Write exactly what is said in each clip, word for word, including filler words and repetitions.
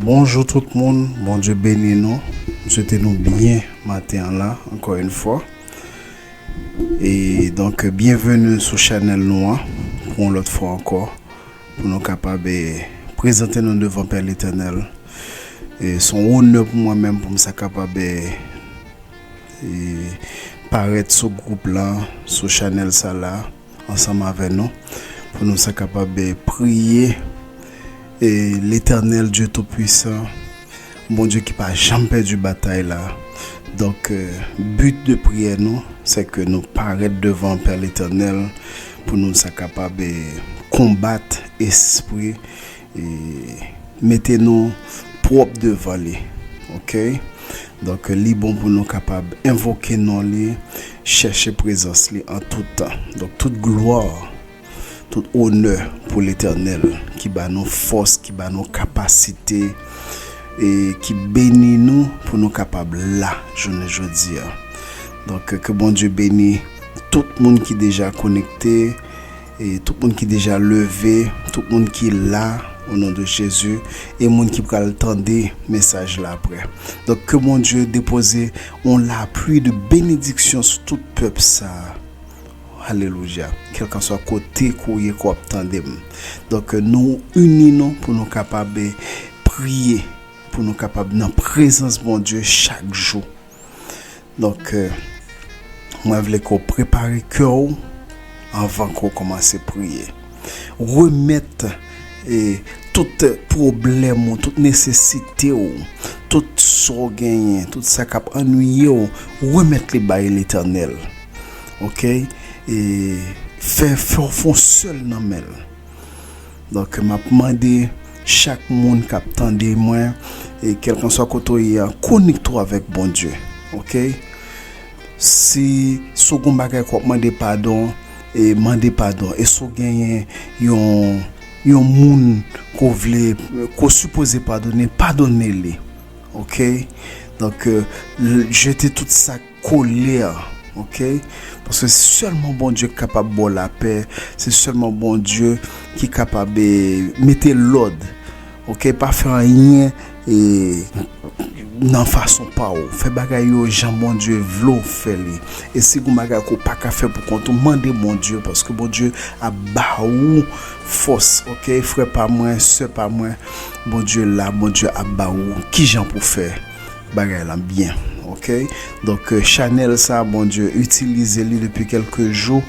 Bonjou tout moun, Bondye beni nou. M swete nou byen maten an la, ankò yon fwa. E donk, byenveni sou chanèl nou an, pou yon lòt fwa ankò, pou nou kapab, eh, prezante nou devan Pè Letènèl. E se yon onè pou mwen menm, pou m sa kapab, eh, eh, parèt sou gwoup la, sou chanèl sa la, ansanm avè nou, pou nou sa kapab, eh, priye, eh, Letènèl Dye Toupwisan, Bondye ki pa janm pèdi batay la. Donk, eh, bi de priyè nou, se ke nou parèt devan Pè Letènèl pou nou sa kapab, eh, konbat espri, eh, mete nou pwòp devan li. Oke? Donk, li bon pou nou kapab envoke non li, chèche prezans li an tout tan. Donk, tout glwa, tout onè pou Letènèl ki ba nou fòs, ki ba nou kapasite, e ki beni nou pou nou kapab la jounen jodi a. Donk, ke Bondye beni tout moun ki deja konekte, e tout moun ki deja leve, tout moun ki la, o non de Jezi, e moun ki pral tande mesaj la apre. Donk, ke Bondye depoze yon lapli de benediksyon sou tout pèp sa a. Alelouya. Kèlkanswa kote ke w ye, ke w ap tande m. Donk, nou ini nou pou nou kapab priye, pou nou kapab nan prezans Bondye chak jou. Donk, eh, mwen vle ke w prepare kè w anvan ke w kòmanse priye. Remèt, eh, tout pwoblèm ou, tout nesesite w, tout sa w genyen, tout sa k ap annuiye w, remèt li bay Letènèl. Oke? E fè, fè, fè w sèl nan men l. Donk, m ap mande chak moun k ap tande mwen, e kèlkanswa kote w ye a, konekte w avèk Bondye. Oke? Si, si w gen yon bagay ke w ap mande padon, e mande padon. E si w genyen yon, yon moun ke w vle, ke w sipoze padone, padone li. Oke? Donk, eh, l-, jete tout sa k kolè, oke? Paske se sèlman Bondye ki kapab ba w lapè, se sèlman Bondye ki kapab, eh, mete lòd, oke? Pa fè anyen, eh, nan fason pa w. Fè bagay yo jan Bondye vle w fè li. E si gen bagay ke w pa ka fè pou kont ou, mande Bondye, paske Bondye ap ba ou fòs, oke? Frè pa mwen, sè pa mwen, Bondye la, Bondye ap ba ou kijan pou fè bagay la byen, oke? Donk, eh, chanèl sa, Bondye itilize li depi kèlke jou,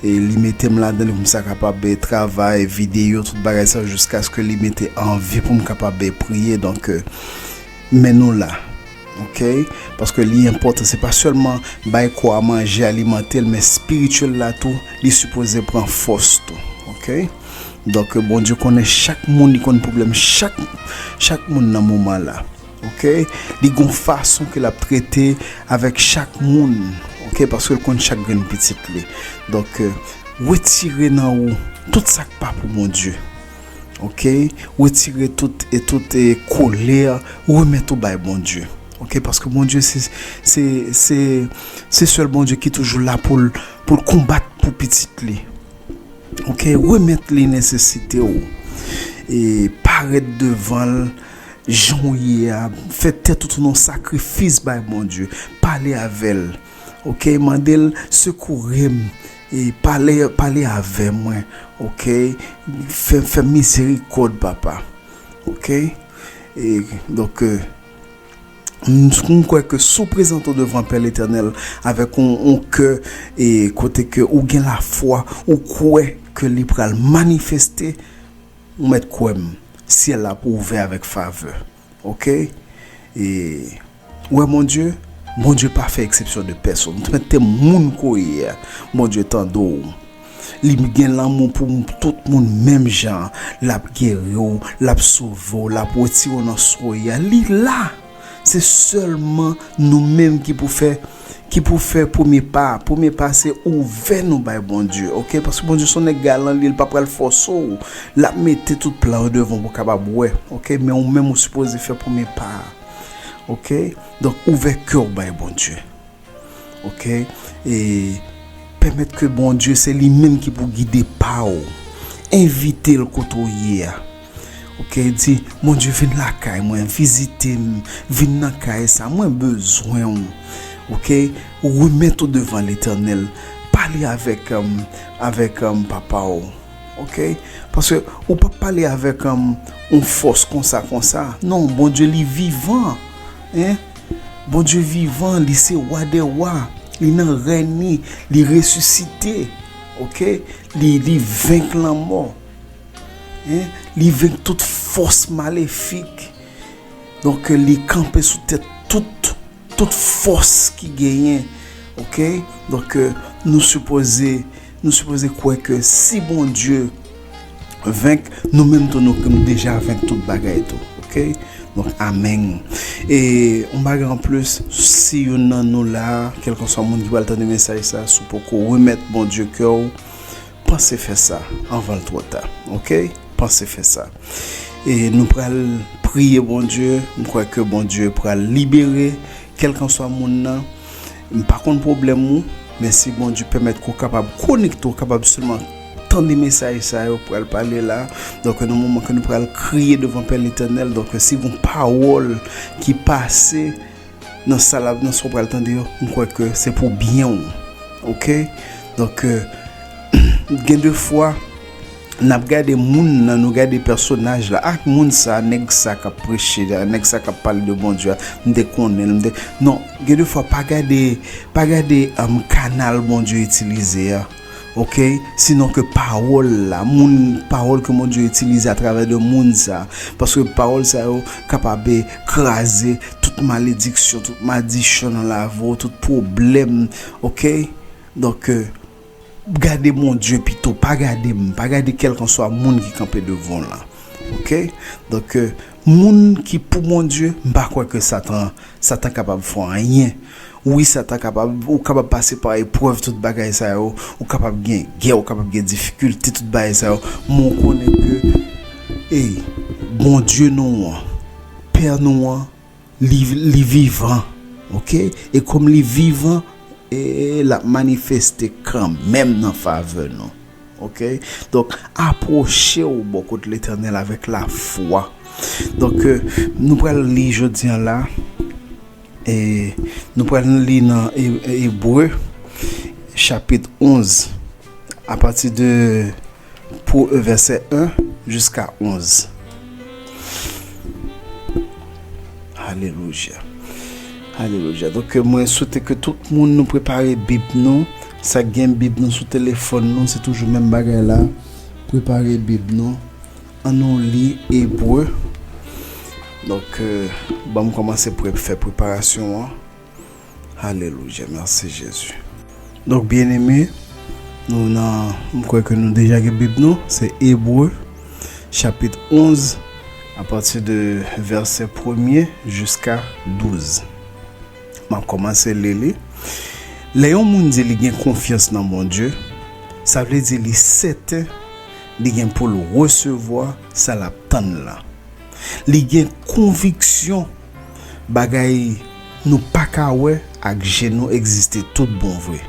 e li mete m ladan li pou m sa kapab, eh, travay, videyo, tout bagay sa, jiskaske li mete anvi pou m kapab, eh, priye. Donk, eh, men nou la, oke? Paske li enpòtan, se pa sèlman bay kò a manje, alimante l, men espirityèl la tou, li sipoze pran fòs tou, oke? Donk, Bondye konnen chak moun, li konn pwoblèm chak, chak moun nan moman la. Oke? Li gon fason ke l ap trete avèk chak moun. Oke? Paske l konn chak grenn pitit li. Donk, eh, retire nan ou tout sa k pa pou Bondye. Oke? Retire tout, e tout, e kolè, remèt ou bay Bondye. Oke? Paske Bondye, se, se, se, se sèl Bondye ki toujou la pou l, pou l konbat pou pitit li. Oke, remèt li nesesite w. E parèt devan l, jan w ye a, fè tèt ou tounen yon sakrifis bay Bondye. Pale avè l. Oke, mande l, sekoure m. E pale, pale avè mwen. Oke, fè, fè mizerikòd, papa. Oke? E, donk, eh, M, m kwè ke si w prezante w devan Pè Letènèl avèk yon, yon kè, e kote ke ou gen lafwa, ou kwè ke li pral manifeste, ou mèt kwè m, syèl la ap ouvè avèk favè. Oke? E, ou wè Bondye, Bondye pa fè eksepsyon de pèsonn. Ou mèt te moun ke w ye a, Bondye tande w. Li gen lanmou pou m-, tout moun menm jan. L ap geri w, l ap sove w, l ap retire w nan sa w ye a. Li la. Se sèlman nou menm ki pou fè, ki pou fè premye pa a. Premye pa a se ouvè nou bay Bondye, oke? Paske Bondye se yon nèg galan, li, li pa pral fòse w. L ap mete tout plan yo devan w pou w kapab wè, oke? Men ou menm ou sipoze fè premye pa a, oke? Donk, ouvè kè w bay Bondye. Oke? E pèmèt ke Bondye, se li menm ki pou gide pa w. Envite l kote w ye a. Ok, di, Bondye, vin lakay mwen, vizite m, vin nan kay sa, mwen bezwen w. Ok, remèt ou devan Letènèl, pale avèk, um, avèk, um, papa w. Ok, paske ou p ap pale avèk, um, yon fòs konsa, konsa. Non, Bondye, li vivan. Hein? Bondye vivan, li se wa dè wa. Li nan rèn li, li resisite. Ok, li, li venk lanmò. Hein? Li venk tout fòs malefik. Donk, li kanpe sou tèt tout, tout fòs ki genyen. Ok? Donk, nou sipoze, nou sipoze kwè ke si Bondye venk, nou menm tou, nou, nou deja venk tout bagay tou. Ok? Donk, amèn. E yon bagay anplis, si youn nan nou la, kèlkanswa moun ki pral tande mesaj sa, si w poko remèt Bondye kè w, panse fè sa anvan l twò ta. Ok? Panse fè sa. E nou pral priye Bondye. M kwè ke Bondye pral libere kèlkanswa moun nan. M pa konn pwoblèm ou, men si Bondye pèmèt ke w kapab konekte, w kapab sèlman tande mesaj sa yo pral pale la. Donk, nan moman ke nou pral kriye devan Pè Letènèl, donk, si gon pawòl ki pase nan sa l ap, nan sa w pral tande yo, m kwè ke se pou byen w. Ok? Donk, gen de fwa, n ap gade moun nan, nou gade pèsonaj la, ak moun sa, nèg sa k ap preche la, nèg sa k ap pale de Bondye a, m te konnen l, m te, non, gen de fwa, pa gade, pa gade, um, kanal Bondye itilize a. Ok? Sinon ke pawòl la, moun, pawòl ke Bondye itilize atravè de moun sa. Paske pawòl sa yo kapab kraze tout malediksyon, tout madichon nan lavi w, tout pwoblèm. Ok? Donk, gade Bondye pito, pa gade m, pa gade kèlkanswa moun ki kanpe devan w la. Ok? Donk, moun ki pou Bondye, m pa kwè ke Satan, Satan kapab fè w anyen. Wi, Satan kapab, ou kapab pase pa eprèv, tout bagay sa yo, ou kapab gen gè, ou kapab gen difikilte, tout bagay sa yo, men w konnen ke, ey, Bondye nou an, Pè nou an, li, li vivan, ok? E kòm li vivan, e l ap manifeste kanmenm nan favè nou, ok? Donk, apwoche w bò kot Letènèl avèk lafwa. Donk, nou pral li jodi a la, e nou pral li nan E-, Ebre, chapit onz, apati de pou, e, vèsè en jiska onz. Alelouya. Alelouya. Donk, mwen swete ke tout moun nou prepare Bib nou. Sa k gen Bib nou sou telefòn nou, se toujou menm bagay la. Prepare Bib nou. Ann nou li Ebre. Donk, ban m kòmanse pre-, fè preparasyon an. Alelouya, mèsi Jezi. Donk, byeneme, nou nan, m kwè ke nou deja gen Bib nou, se Ebre, chapit onz, apati de vèsè premye jiska douz. M ap kòmanse li li. Lè yon moun di li gen konfyans nan Bondye, sa vle di li sèten li gen pou l resevwa sa l ap tann la. Li gen konviksyon bagay nou pa ka wè ak je nou egziste tout bon vre.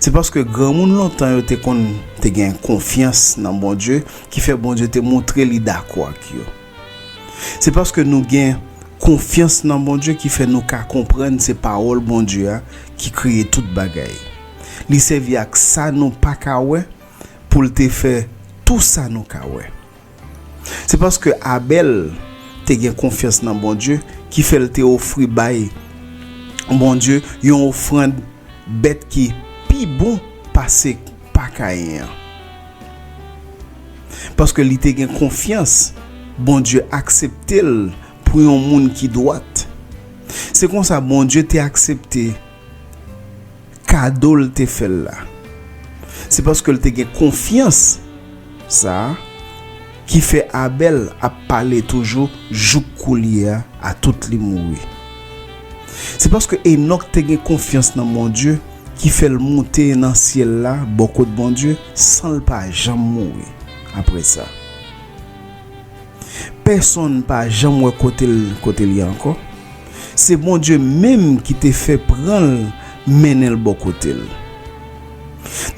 Se paske granmoun lontan yo te konn te gen konfyans nan Bondye ki fè Bondye te montre li dakò ak yo. Se paske nou gen konfyans nan Bondye ki fè nou ka konprann se pawòl Bondye a ki kreye tout bagay. Li sèvi ak sa nou pa ka wè pou l te fè tou sa nou ka wè. Se paske Abèl te gen konfyans nan Bondye ki fè l te ofri bay Bondye yon ofrann bèt ki pi bon pase pa Kayen an. Paske li te gen konfyans, Bondye aksepte l pou yon moun ki dwat. Se konsa Bondye te aksepte kado l te fè l la. Se paske l te gen konfyans sa a ki fè Abèl ap pale toujou jouk koulye a, atout li mouri. Se paske Enòk te gen konfyans nan Bondye ki fè l monte nan syèl la bò kot Bondye san l pa janm mouri apre sa. Pèsonn pa janm wè kote l, kote l ye ankò. Se Bondye menm ki te fè pran l mennen l bò kote l.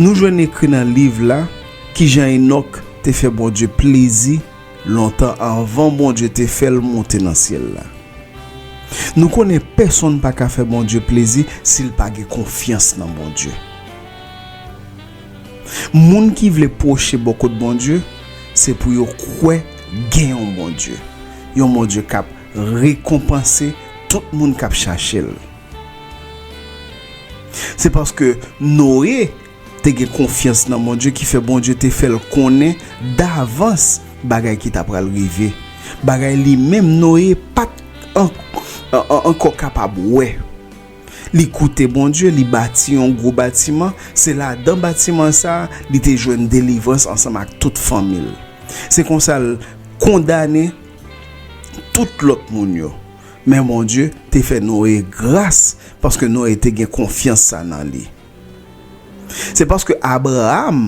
Nou jwenn ekri nan liv la kijan Enòk te fè Bondye plezi lontan anvan Bondye te fè l monte nan syèl la. Nou konnen pèsonn pa ka fè Bondye plezi si l pa gen konfyans nan Bondye. Moun ki vle pwoche bò kot Bondye, se pou yo kwè gen yon Bondye. Yon Bondye k ap rekonpanse tout moun k ap chache l. Se paske Noye te gen konfyans nan Bondye ki fè Bondye te fè l konnen davans bagay ki ta pral rive. Bagay li menm Noye pa t an- an- an- ankò kapab wè. Li koute Bondye, li bati yon gwo batiman, se ladan batiman sa a li te jwenn delivrans ansanm ak tout fanmi l. Se konsa l kondane tout lòt moun yo. Men Bondye te fè Noye gras paske Noye te gen konfyans sa nan li. Se paske Abraram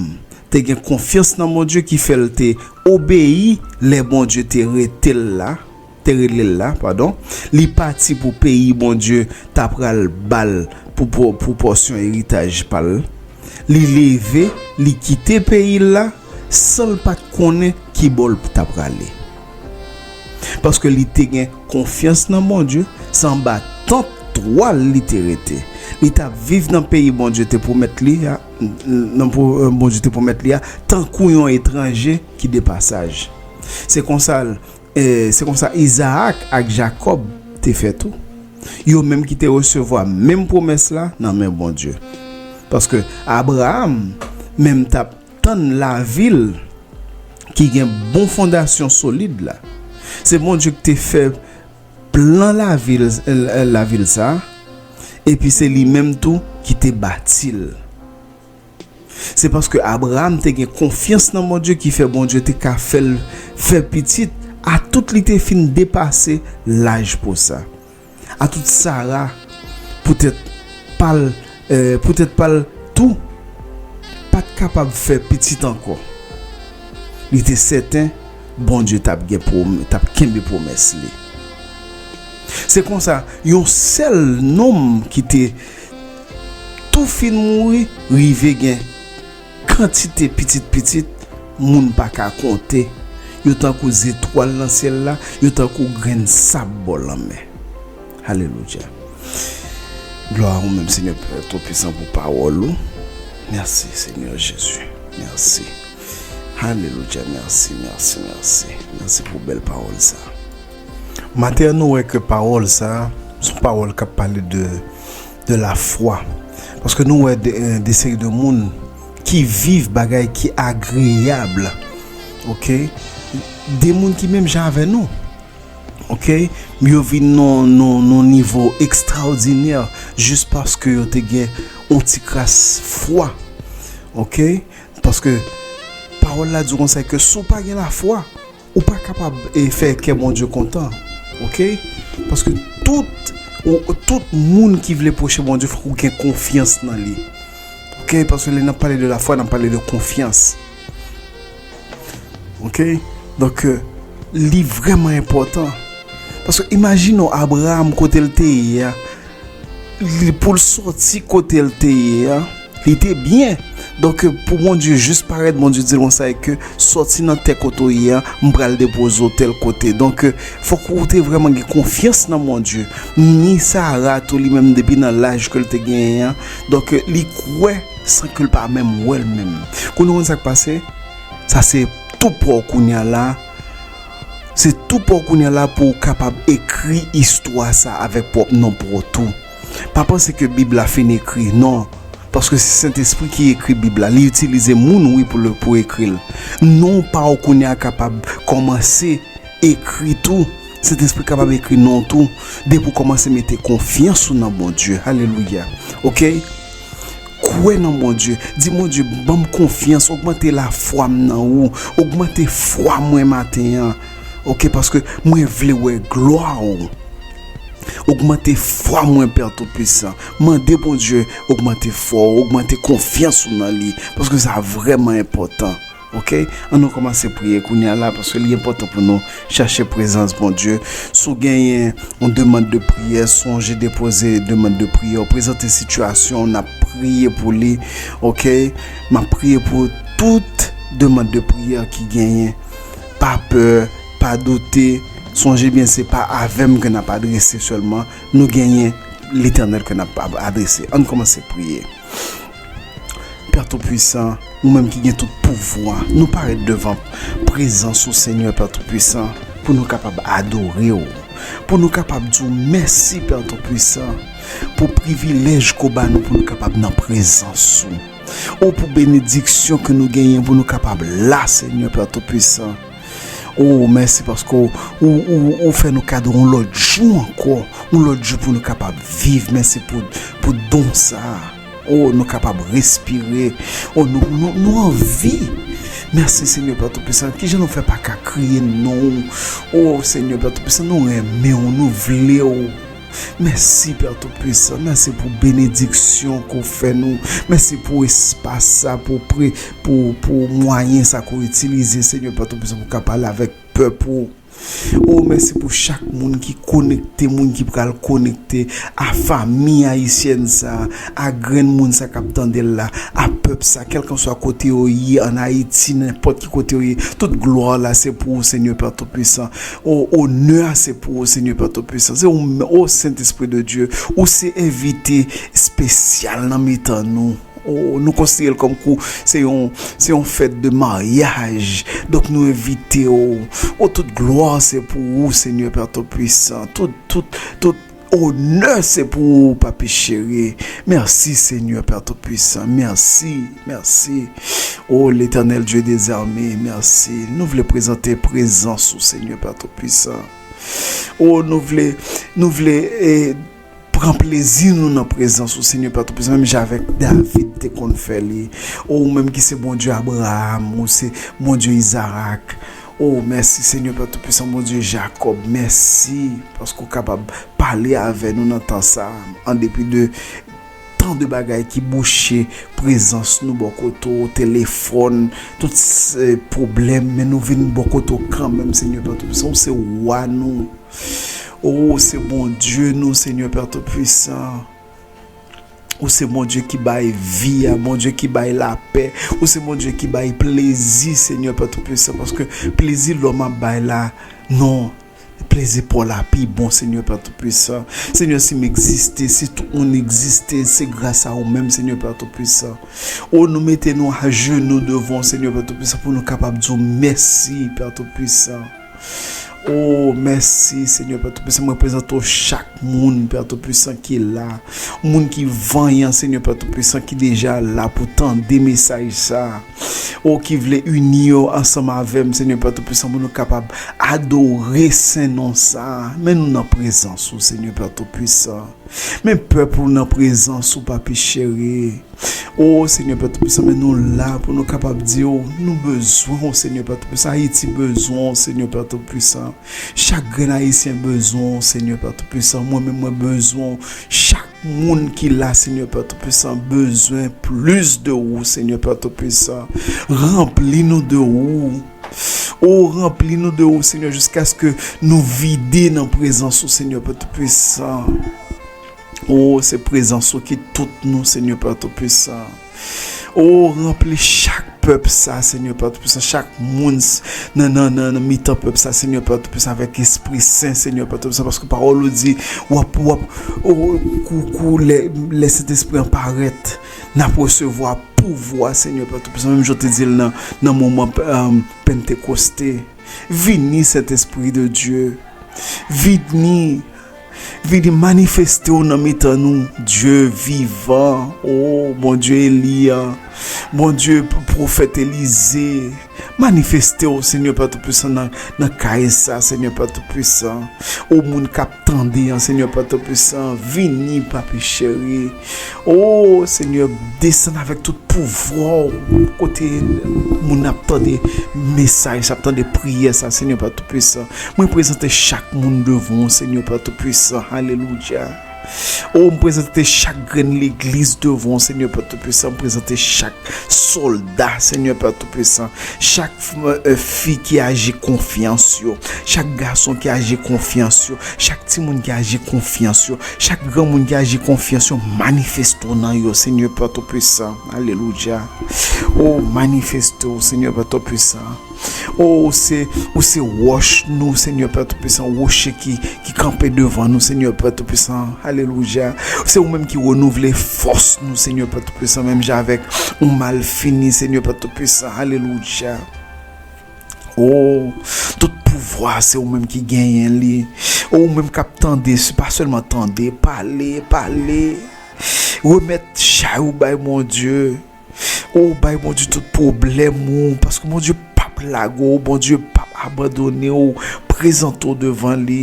te gen konfyans nan Bondye ki fè l te obeyi lè Bondye te rete l la, te rele l la, padon. Li pati pou peyi Bondye ta pral ba l pou, pou, pou pòsyon eritaj pa l. Li leve, li kite peyi l la, san l pa t konnen ki bò l ta prale. Paske li te gen konfyans nan Bondye, se anba tant twal li te rete. Li t ap viv nan peyi Bondye te pwomèt li a, nan po- Bondye te pwomèt li a, tankou yon etranje ki de pasaj. Se konsa l- e, se konsa Izaak ak Jakòb te fè tou. Yo menm ki te resevwa menm pwomès la nan men Bondye. Paske Abraram menm t ap tann lavil ki gen bon fondasyon solid la. Se Bondye ki te fè plan lavil, lavil sa, epi se li menm tou ki te bati l. Se paske Abraram te gen konfyans nan Bondye ki fè Bondye te ka fè l fè pitit, atout li te fin depase laj pou sa. Atout Sara, poutèt pa l, eh, poutèt pa l tou, pa t kapab fè pitit ankò. Li te sèten Bondye t ap gen pwom- t ap kenbe pwomès li. Se konsa, yon sèl nonm ki te tou fin mouri, rive gen kantite pitit pitit moun pa ka konte. Yo tankou zetwal nan syèl la, yo tankou grenn sab bò lanmè. Alelouya. Glwa a ou menm, Senyè Pè Toupisan, pou pawòl ou. Mèsi, Senyè Jezi. Mèsi. Alelouya. Mèsi, mèsi, mèsi. Mèsi pou bèl pawòl sa. Maten an, nou wè ke pawòl sa, se yon pawòl k ap pale de, de lafwa. Paske nou wè de, de seri de moun ki viv bagay ki agreyab. Oke? De moun ki menm jan avè nou. Oke? Yo vin nan, nan, nan nivo ekstraòdinè jis paske yo te gen yon ti kras fwa. Oke? Paske pawòl la di konsa ke si w pa gen lafwa, ou pa kapab, e, fè kè Bondye kontan. Oke? Paske tout, ou, tout moun ki vle pwoche Bondye, fòk ou gen konfyans nan li. Oke? Paske lè n ap pale de lafwa, n ap pale de konfyans. Oke? Donk, euh, li vrèman enpòtan. Paske imajine w Abraram kote l te ye a, li, pou l sòti kote l te ye a, li te byen. Donk, pou Bondye jis parèt, Bondye di l konsa ke sòti nan tè kote w ye a, m pral depoze w tèl kote. Donk, fòk ou te vrèman gen konfyans nan Bondye. Ni Sara tou li menm depi nan laj ke l te genyen an. Donk, li kwè san ke l pa menm wè l menm. Kounye w konn sa k pase? Sa se tou pa w kounye a la. Se tou pa w kounye a la pou w kapab ekri istwa sa avèk pwòp non pa w tou. Pa panse ke Bib la fin ekri, non. Paske se Sentespri ki ekri Bib la. Li itilize moun, wi, pou, pou ekri l. Non pa w kounye a kapab kòmanse ekri tou. Sentespri kapab ekri non tou. Depi w kòmanse mete konfyans ou nan Bondye. Alelouya. Oke? Kwè nan Bondye. Di, "Bondye, ban m konfyans, ogmante lafwa m nan ou, ogmante fwa mwen maten an." Oke, paske mwen vle wè glwa ou. Ogmante fwa mwen, Pè Toupisan. Mande Bondye ogmante fwa w, ogmante konfyans ou nan li, paske sa vrèman enpòtan. Oke? Ann nou kòmanse priye kounye a la, paske li enpòtan pou nou chache prezans Bondye. Si w genyen yon demann de priyè, sonje depoze demann de priyè w, prezante sitiyasyon w, n ap priye pou li. Oke? M ap priye pou tout demann de priyè ki genyen. pa pè, pa doute. Sonje byen, se pa avè m ke n ap adrese sèlman. Nou genyen Letènèl ke n ap adrese. Ann kòmanse priye. Pè Toupisan, ou menm ki gen tout pouvwa, nou parèt devan prezans ou, Senyè Pè Toupisan, pou nou kapab adore w, pou nou kapab di w mèsi, Pè Toupisan, pou privilèj ke w ba nou pou nou kapab nan prezans ou. O, pou benediksyon ke nou genyen pou nou kapab la, Senyè Pè Toupisan. O, mèsi paske w, ou, ou, ou fè nou kado yon lòt jou ankò, yon lòt jou pou nou kapab viv. Mèsi pou, pou don sa a. O, nou kapab respire. O, nou, nou, nou anvi. Mèsi, Senyè Pè Toupisan. Kijan nou fè pa ka kriye non w? O, Senyè Pè Toupisan, nou renmen w, nou vle w. Mèsi, Pè Toupisan. Mèsi pou benediksyon ke w fè nou. Mèsi pou espas sa, pou pre, pou, pou mwayen sa ke w itilize, Senyè Pè Toupisan, pou w ka pale avèk pèp ou. O, mèsi pou chak moun ki konekte, moun ki pral konekte, a fanmi ayisyèn sa, a grenn moun sa k ap tande l la, a pèp sa, kèlkanswa kote yo ye, ann Ayiti, nenpòt ki kote yo ye, tout glwa la se pou ou, Senyè Pè Toupisan. O, onè a se pou ou, Senyè Pè Toupisan. Se ou menm, o Sentespri de Dye, ou se envite espesyal nan mitan nou. O, nou konsidere l kòm kou se yon, se yon fèt de maryaj. Donk, nou envite w. O, tout glwa se pou ou, Senyè Pè Toupisan. Tout, tout, tout onè se pou ou, Papi cheri. Mèsi, Senyè Pè Toupisan. Mèsi, mèsi. O, Letènèl Dye dèzame, mèsi. Nou vle prezante prezans ou, Senyè Pè Toupisan. O, nou vle, nou vle, e, pran plezi nou nan prezans ou, Senyè Pè Toupisan, menm jan avèk David te konn fè li. O, ou menm ki se Bondye Abraram, ou se Bondye Izarak. O, mèsi, Senyè Pè Toupisan, Bondye Jakòb. Mèsi paske w kapab pale avè nou nan tan sa a, an depi de tan de bagay ki bouche prezans nou bò kote w, telefòn, tout se pwoblèm, men nou vin bò kote w kanmenm, Senyè Pè Toupisan. Ou se wa nou. O, ou se Bondye nou, Senyè Pè Toupisan. Ou se Bondye ki bay vi a, Bondye ki bay lapè. Ou se Bondye ki bay plezi, Senyè Pè Toupisan, paske plezi lòm ap bay la, non, plezi pa w la pi bon, Senyè Pè Toupisan. Senyè, si m egziste, si tout moun egziste, se gras a ou menm, Senyè Pè Toupisan. O, nou mete nou ajenou devan w, Senyè Pè Toupisan, pou nou kapab di w mèsi, Pè Toupisan. O, mèsi, Senyè Pè Toupisan. Mwen prezante w chak moun, Pè Toupisan, ki la. Moun ki vanyan, Senyè Pè Toupisan, ki deja la pou tande mesaj sa. O, ki vle ini yo ansanm avè m, Senyè Pè Toupisan, pou nou kapab adore sen non sa. Men nou nan prezans ou, Senyè Pè Toupisan. Men pèp ou nan prezans ou, Papi cheri. O, Senyè Pè Toupisan, men nou la pou nou kapab di w, nou bezwen w, Senyè Pè Toupisan. Ayiti bezwen w, Senyè Pè Toupisan. Chak grenn Ayisyen bezwen w, Senyè Pè Toupisan. Mwen menm, mwen bezwen w. Chak moun ki la, Senyè Pè Toupisan, bezwen plis de ou, Senyè Pè Toupisan. Ranpli nou de ou. O, ranpli nou de ou, Senyè, jiskaske nou vide nan prezans ou, Senyè Pè Toupisan. O, se prezans ou ki tout nou, Senyè Pè Toupisan. O, ranpli chak pèp sa, Senyè Pè Toupisan, chak moun s-, nan, nan, nan, nan mitan pèp sa, Senyè Pè Toupisan, avèk Espri Sen, Senyè Pè Toupisan, paske pawòl ou di, w ap, w ap, o, kou, kou lè, lè Sentespri an parèt, n ap resevwa pouvwa, Senyè Pè Toupisan, menm jan w te di l nan, nan moman, e, Pantekoste. Vini, Sentespri de Dye. Vini. Vini manifeste w nan mitan nou, Dye vivan. O, Bondye Eliya. Bondye p-, pwofèt Elize. Manifeste w, Senyè Pè Toupisan, nan, nan kay sa, Senyè Pè Toupisan. O, moun k ap tande an, Senyè Pè Toupisan, vini, Papi cheri. O, Senyè, desann avèk tout pouvwa w kote moun ap tande mesaj, ap tande priyè sa, Senyè Pè Toupisan. Mwen prezante chak moun devan w, Senyè Pè Toupisan. Alelouya. O, m prezante chak grenn legliz devan w, Senyè Pè Toupisan. M prezante chak sòlda, Senyè Pè Toupisan. Chak f-, euh, fi ki aji konfyans yo. Chak gason ki aji konfyans yo. Chak timoun ki aji konfyans yo. Chak granmoun ki aji konfyans yo. Manifeste w nan yo, Senyè Pè Toupisan. Alelouya. O, manifeste w, Senyè Pè Toupisan. O, ou se, ou se wòch nou, Senyè Pè Toupisan, woche ki, ki kanpe devan nou, Senyè Pè Toupisan. Alelouya. Se ou menm ki renouvle fòs nou, Senyè Pè Toupisan, menm jan avèk yon malfini, Senyè Pè Toupisan. Alelouya. O, tout pouvwa, se ou menm ki genyen li. O, ou menm k ap tande, se pa sèlman tande, pale, pale. Remèt chay ou bay Bondye. O, bay Bondye tout pwoblèm ou, paske Bondye p ap lage w, Bondye p ap abandone w, prezante w devan li.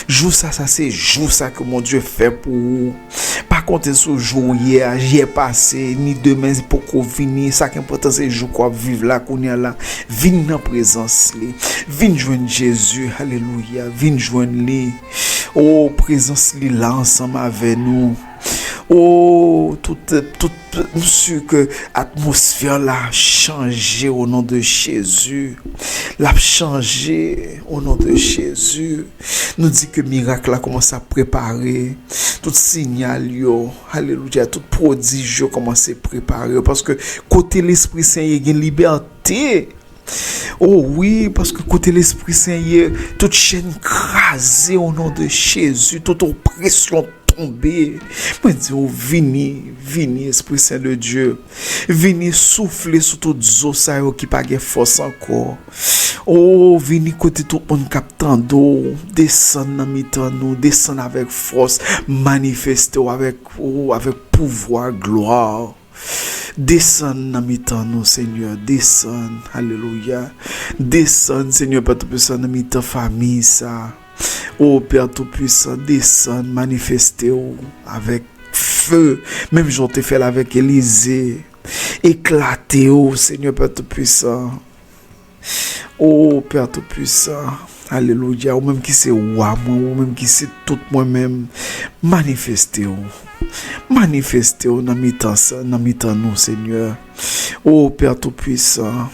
Jou sa, sa se jou sa ke Bondye fè pou ou. Pa konte sou jou yè a, yè pase, ni demen poko vini. Sa ki enpòtan se jou ke w ap viv la, kounye a la. Vin nan prezans li. Vin jwenn Jezi. Alelouya. Vin jwenn li. O, prezans li la ansanm avè nou. O, tout, tout, m si ke atmosfè la chanje o non de Jezi. L ap chanje o non de Jezi. Nou di ke mirak la kòmanse ap prepare. Tout siyal yo, alelouya, tout pwodij yo kòmanse prepare. Paske kote Lespri Sen ye, gen libète. O wi, paske kote Lespri Sen ye, tout chèn kraze o non de Jezi, tout opresyon tonbe. Mwen di w, vini, vini, Espri Sen de Dye. Vini soufle sou tout zo sa yo ki pa gen fòs ankò. O, vini kote tout moun k ap tande w. Desann nan mitan nou, desann avèk fòs, manifeste w avèk, o, avèk pouvwa, glwa. Desann nan mitan nou, Senyè, desann, alelouya. Desann, Senyè Pè Toupisan, nan mitan fanmi sa. O Pè Toupisan, desann, manifeste w avèk fe, menm jan w te fè l avèk Elize. Eklate w, Senyè Pè Toupisan. O Pè Toupisan, alelouya, ou menm ki se wa mwen, ou menm ki se tout mwen menm, manifeste w. Manifeste w nan mitan sa, nan mitan nou, Senyè. O Pè Toupisan,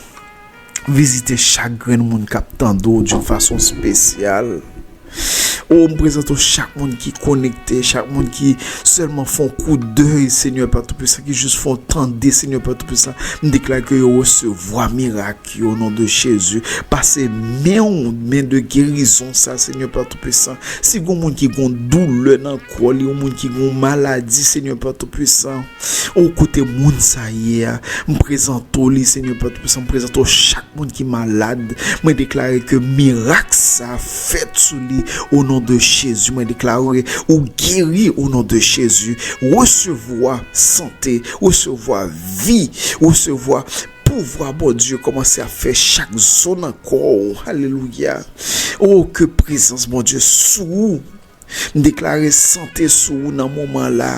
vizite chak grenn moun k ap tande w d'une façon spéciale. O, m prezante w chak moun ki konekte, chak moun ki sèlman fè yon koudèy, Senyè Pè Toupisan, ki jis fè yon tande, Senyè Pè Toupisan. M deklare ke yo resevwa mirak yo, o non de Jezi. Pase men w, men de gerizon sa, Senyè Pè Toupisan. Si gon moun ki gon doulè nan kò li, yon moun ki gon maladi, Senyè Pè Toupisan, o, kote moun sa ye a, m prezante w li, Senyè Pè Toupisan, m prezante w chak moun ki malad, mwen deklare ke mirak sa fèt sou li, o non de Jezi. Mwen deklare ou geri, o non de Jezi. Resevwa sante, resevwa vi, resevwa pouvwa Bondye kòmanse ap fè chak zo nan kò w. Alelouya. O, ke prezans Bondye sou ou. M deklare sante sou ou nan moman la.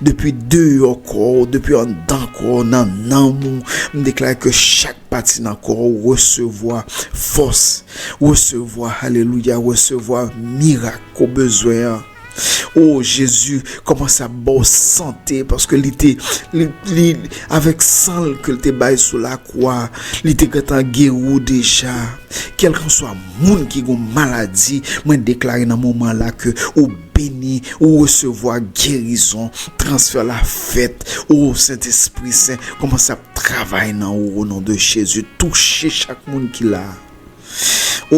Depi deyò kò w, depi anndan kò w, nan nanm ou, m deklare ke chak pati nan kò w resevwa fòs, resevwa, alelouya, resevwa mirak ke w bezwen an. O Jezi, kòmanse ap ba w sante, paske li te, li, li, avèk san l ke l te bay sou lakwa, li te gentan geri w deja. Kèlkanswa moun ki gon maladi, mwen deklare nan moman la ke ou beni, ou resevwa gerizon, transfè la fèt. O Sentespri Sen, kòmanse ap travay nan ou, o non de Jezi. Touche chak moun ki la. O,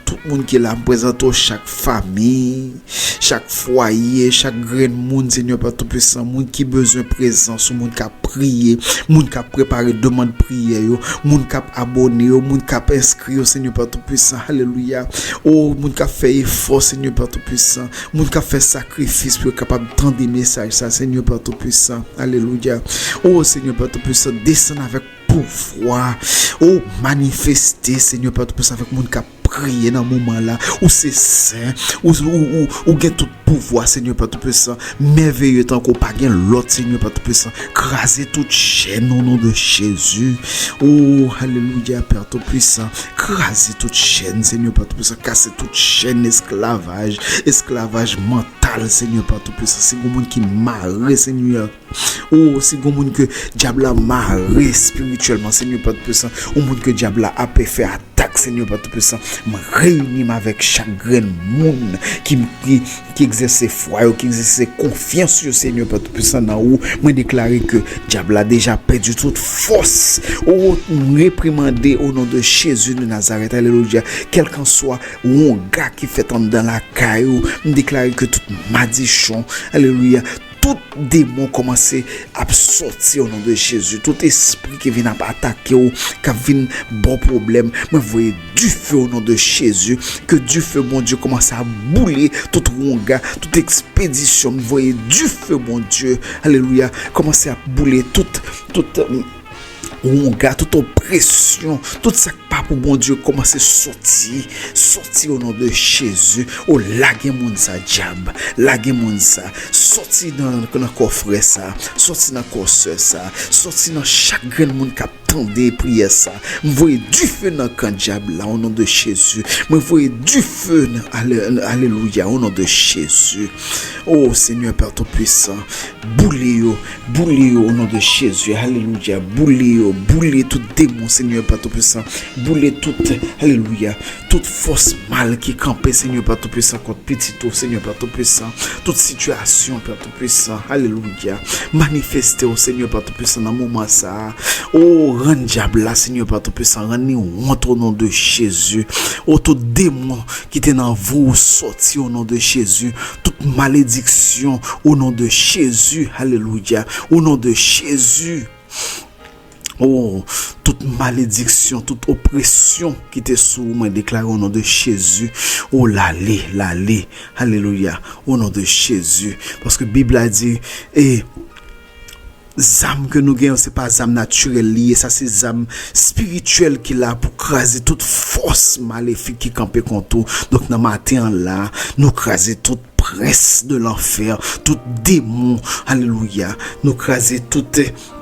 tout moun ki la, m prezante w chak fanmi, chak fwaye, chak grenn moun, Senyè Pè Toupisan, moun ki bezwen prezans ou, moun k ap priye, moun k ap prepare demann priyè yo, moun k ap abone yo, moun k ap enskri yo, Senyè Pè Toupisan, alelouya. O, moun k ap fè efò, Senyè Pè Toupisan, moun k ap fè sakrifis pou yo kapab tande mesaj sa, Senyè Pè Toupisan, alelouya. O, Senyè Pè Toupisan, desann avèk pouvwa. O, manifeste, Senyè Pè Toupisan, avèk moun k ap kriye nan moman la. Ou se sen. Ou, ou, ou, ou gen tout pouvwa, Senyè Pè Toupisan. Mèveye tankou w pa gen lòt, Senyè Pè Toupisan. Kraze tout chèn, o non de Jezi. O, alelouya, Pè Toupisan. Kraze tout chèn, Senyè Pè Toupisan. Kase tout chèn esklavaj, esklavaj mantal, Senyè Pè Toupisan. Si gon moun ki mare, Senyè, o, si gon moun ke dyab la mare espirityèlman, Senyè Pè Toupisan, yon moun ke dyab la ape fè atak, Senyè Pè Toupisan, mwen reyini m avèk chak grenn moun ki, ki, ki egzèse fwa yo, ki egzèse konfyans yo, Senyè Pè Toupisan, nan ou. Mwen deklare ke dyab la deja pèdi tout fòs. O, m reprimande o non de Jezi de Nazarèt, alelouya. Kèlkanswa wonga ki fèt anndan lakay ou, m deklare ke tout madichon, alelouya, tout demon kòmanse ap sòti o non de Jezi. Tout espri ki vin ap atake w, k ap vin ba w pwoblèm, mwen voye dife o non de Jezi. Ke dife Bondye kòmanse ap boule tout wonga, tout ekspedisyon. M voye dife Bondye, alelouya, kòmanse ap boule tout, tout, wonga, tout opresyon, tout sa k pa pou Bondye kòmanse sòti, sòti o non de Jezi. O, lage moun sa, dyab, lage moun sa, sòti nan, nan kò frè sa, sòti nan kò sè sa, sòti nan chak grenn moun k ap tande priyè sa. M voye dife nan kan dyab la o non de Jezi. Mwen voye dife nan, ale-, alelouya, o non de Jezi. O Senyè Pè Toupisan, boule yo, boule yo o non de Jezi, alelouya, boule yo, boule tout demon, Senyè Pè Toupisan, boule tout, alelouya, tout fòs mal ki kanpe, Senyè Pè Toupisan, kont pitit ou, Senyè Pè Toupisan, tout sitiyasyon, Pè Toupisan, alelouya, manifeste w, Senyè Pè Toupisan, nan moman sa a. O, rann dyab la, Senyè Pè Toupisan, rann li wont o non de Jezi. O, tout demon ki te nan vi w sòti o non de Jezi. Tout malediksyon o non de Jezi. Alelouya. O non de Jezi. O, tout malediksyon, tout opresyon ki te sou ou, mwen deklare o non de Jezi. O, l ale, l ale. Alelouya. O non de Jezi. Paske Bib la di, e, zam ke nou gen yo, se pa zam natirèl li ye, sa se zam espirityèl ki la pou kraze tout fòs malefik ki kanpe kont ou. Donk, nan maten an la, nou kraze tout prens de lanfè, tout demon, alelouya. Nou kraze tout,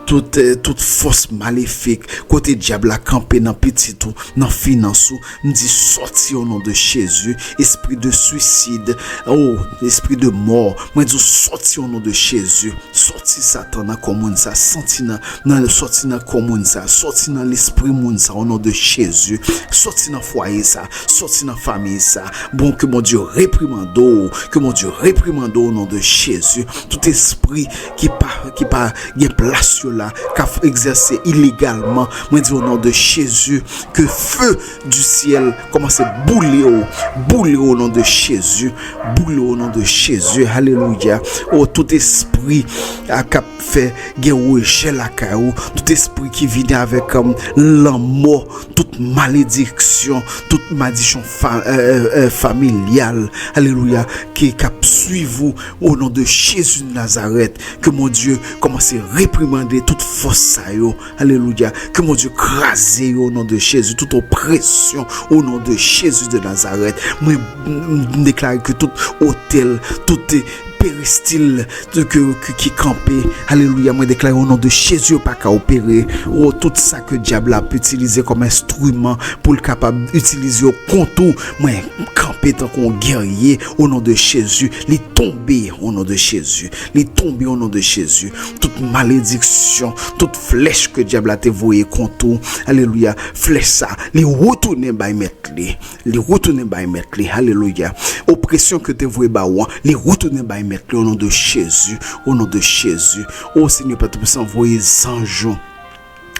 tout, tout fòs malefik, kote dyab la kanpe nan pitit ou, nan finans ou, m di sòti o non de Jezi, espri de swisid, o, espri de mò, mwen di w sòti o non de Jezi, sòti Satan nan kò moun sa, sòti nan, nan, sòti nan kò moun sa, sòti nan lespri moun sa, o non de Jezi, sòti nan fwaye sa, sòti nan fanmi sa, bon, ke Bondye reprimande w, ke Bondye reprimande w o non de Jezi, tout espri ki pa, ki pa gen plas yo la, k ap egzèse ilegalman, mwen di o non de Jezi, ke feu du ciel kòmanse boule w, boule w o non de Jezi, boule w o non de Jezi, alelouya. O, tout espri a k ap fè gen rejè lakay ou, tout espri ki vini avèk, um, lanmò, tout malediksyon, tout madichon fa-, euh, euh, euh, familyal, alelouya, ki, k ap swiv ou, o non de Jezi de Nazarèt, ke Bondye kòmanse reprimande tout fòs sa yo, alelouya, ke Bondye kraze yo o non de Jezi, tout opresyon, o non de Jezi de Nazarèt. Mwen, m, m deklare ke tout otèl, tout, eh, peristil, ke, ke, ki kanpe. Alelouya, mwen deklare o non de Jezi, yo pa ka opere. O, tout sa ke dyab la ap itilize kòm enstriman pou l kapab itilize yo kont ou, mwen kanpe tankou yon gèrye o non de Jezi. Li tonbe o non de Jezi. Li tonbe o non de Jezi. Tout malediksyon, tout flèch ke dyab la te voye kont ou, alelouya, flèch sa, li retounen bay mèt li. Li retounen bay mèt li. Alelouya. Opresyon ke te voye ba ou an, li retounen bay mèt li o non de Jezi. O non de Jezi. O Senyè Pè Toupisan, voye zanj ou.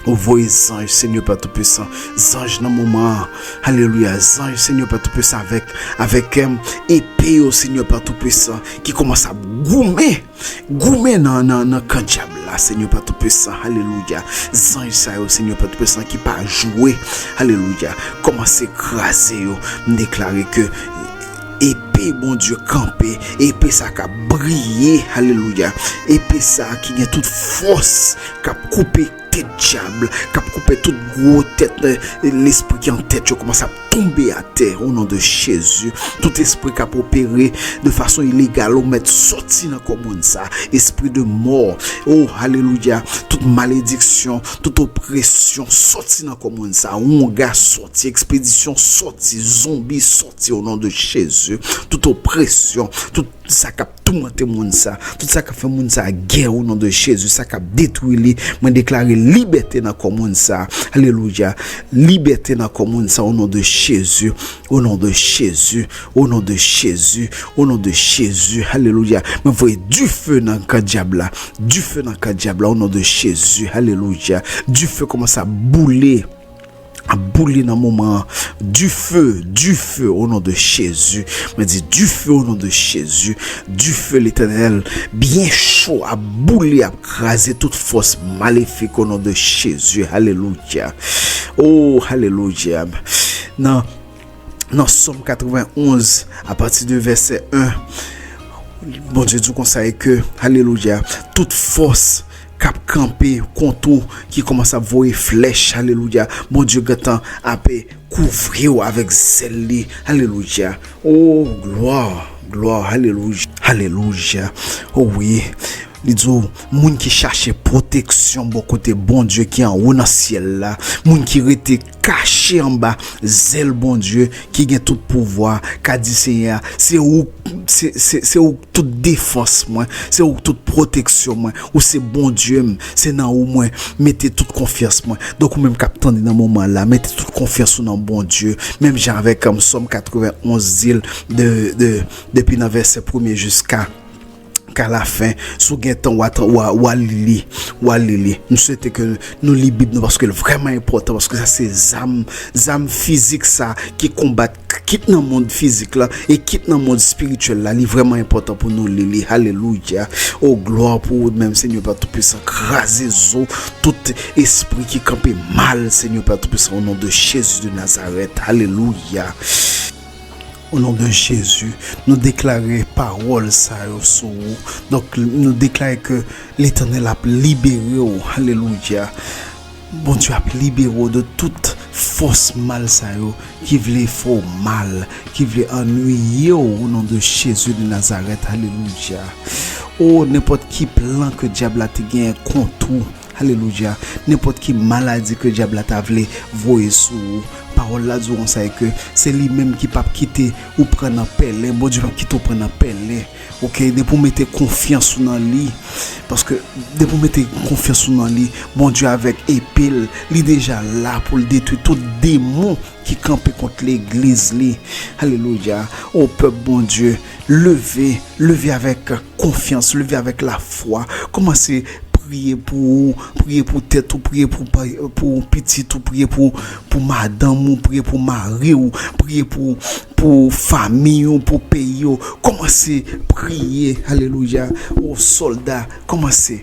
Ou voye zanj, Senyè Pè Toupisan. Zanj nan moman an. Alelouya. Zanj, Senyè Pè Toupisan, avèk, avèk, em, epe yo, Senyè Pè Toupisan, ki kòmanse ap goumen. Goumen nan, nan, nan kan dyab la, Senyè Pè Toupisan, alelouya. Zanj sa yo, Senyè Pè Toupisan, ki pa jwe, alelouya. Kòmanse kraze yo, m deklare ke epe Bondye kanpe, epe sa k ap briye, alelouya. Epe sa ki gen tout fòs, k ap koupe Dyab k ap koupe tout gwo tèt, eh, lespri ki an tèt yo kòmanse ap tonbe atè, o non de Jezi. Tout espri k ap opere de fason ilegal, ou mèt sòti nan kò moun sa. Espri de mò, o alelouya. Tout malediksyon, tout opresyon, sòti nan kò moun sa. Wonga sòti, ekspedisyon sòti, zonbi sòti, o non de Jezi. Tout opresyon, tout sa k ap toumante moun sa, tout sa k ap fè moun sa gè, o non de Jezi, sa k ap detwi li, mwen deklare libète nan kò moun sa. Alelouya. Libète nan kò moun sa, o non de Jezi, o non de Jezi, o non de Jezi, o non de Jezi. Alelouya. Mwen voye dife nan kan dyab la. Dife nan kan dyab la, o non de Jezi. Alelouya. Dife kòmanse ap boule. Ap boule nan moman an. Dife, dife, o non de Jezi. Mwen di, dife, o non de Jezi. Dife Letènèl, byen cho, ap boule, ap kraze tout fòs malefik, o non de Jezi. Alelouya. O, alelouya. Nan, nan Sòm katrevenn onz, apati de vèsè en, Bondye di w konsa e ke, alelouya, tout fòs k ap kanpe kont ou, ki kòmanse ap voye flèch, alelouya, Bondye gentan ap kouvri w avèk zèl li, alelouya. O, glwa, glwa, alelouya, alelouya. O wi, li di w, moun ki chache pwoteksyon bò kote Bondye ki anwo nan syèl la, moun ki rete kache anba zèl Bondye ki gen tout pouvwa, ka di Senyè a, se ou, se, se, se ou tout defans mwen, se ou tout pwoteksyon mwen, ou se Bondye m, se nan ou mwen mete tout konfyans mwen. Donk, ou menm k ap tande nan moman la, mete tout konfyans ou nan Bondye, menm jan avèk, um, Sòm katrevenn onz di l, de, de, depi nan vèsè premye jiska ka lafen. Si w gen tan, w a, w a, w a li li, w a li li. M swete ke nou li Bib nou, paske l vrèman enpòtan, paske sa se zam, zam fizik sa ki konbat, kit nan mond fizik la e kit nan mond espirityèl la, li vrèman enpòtan pou nou li li. Alelouya. O, glwa pou ou menm, Senyè Pè Toupisan. Kraze zo tout espri ki kanpe mal, Senyè Pè Toupisan, o non de Jezi de Nazarèt. Alelouya. O non de Jezi, nou deklare pawòl sa yo sou ou. Donk, nou deklare ke Letènèl ap libere w. Alelouya. Bondye ap libere w de tout fòs mal sa yo ki vle fè w mal, ki vle annuiye w, o non de Jezi de Nazarèt. Alelouya. O, nenpòt ki plan ke dyab la te genyen kont ou, alelouya, nenpòt ki maladi ke dyab la ta vle voye sou ou, pawòl la di w konsa e ke se li menm ki p ap kite ou pran nan pèlen, Bondye p ap kite w pran nan pèlen. Oke, depi w mete konfyans ou nan li, paske depi w mete konfyans ou nan li, Bondye avèk epe l, li deja la pou l detwi tout demon ki kanpe kont legliz li. Alelouya. O pèp Bondye, leve, leve avèk konfyans, leve avèk lafwa. Kòmanse priye pou ou, priye pou tèt ou, priye pou, pou pitit ou, priye pou, pou madanm ou, priye pou mari ou, priye pou, pou fanmi ou, pou peyi ou. Kòmanse priye, alelouya. O sòlda, kòmanse.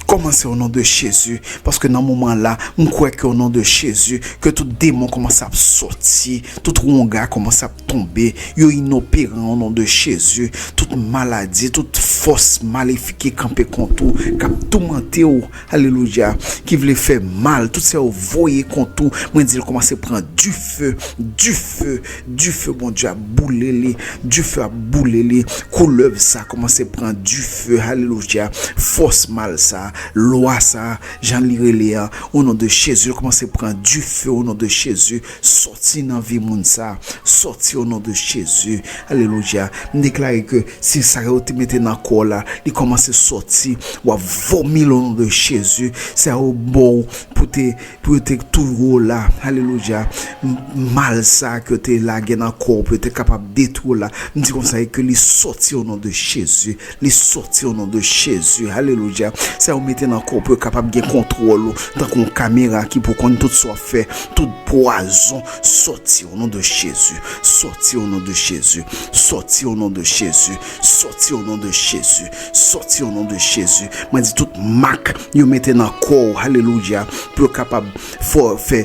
Kòmanse o non de Jezi, paske nan moman la, m kwè ke o non de Jezi, ke tout demon kòmanse ap sòti, tout wonga kòmanse ap tonbe, yo inoperan o non de Jezi, tout maladi, tout fòs malefik ki kanpe kont ou, k ap toumante w, alelouya, ki vle fè mal, tout sa yo voye kont ou, mwen di l kòmanse pran dife, dife, dife Bondye ap boule li, dife ap boule li, koulèv sa kòmanse pran dife, alelouya, fòs mal sa, lwa sa, jan li rele a, o non de Jezi, l kòmanse pran dife, o non de Jezi, sòti nan vi moun sa, sòti o non de Jezi, alelouya, m deklare ke se sa yo te mete nan kò w la, li kòmanse sòti, w ap vomi l o non de Jezi, sa yo ba w pou te pou yo te touye w la, alelouya, m-, mal sa ke yo te lage nan kò w pou yo te kapab detwi w la, m di konsa e ke li sòti o non de Jezi, li sòti o non de Jezi, alelouya, sa yo mete nan kò w pou yo kapab gen kontwòl ou, tankou yon kamera ki pou konn tout sa w ap fè, tout pwazon, sòti o non de Jezi, sòti o non de Jezi, sòti o non de Jezi, Sòti o non de Jezi. Sòti o non de Jezi. Mwen di tout mak yo mete nan kò w, alelouya, pou yo kapab fè, fè,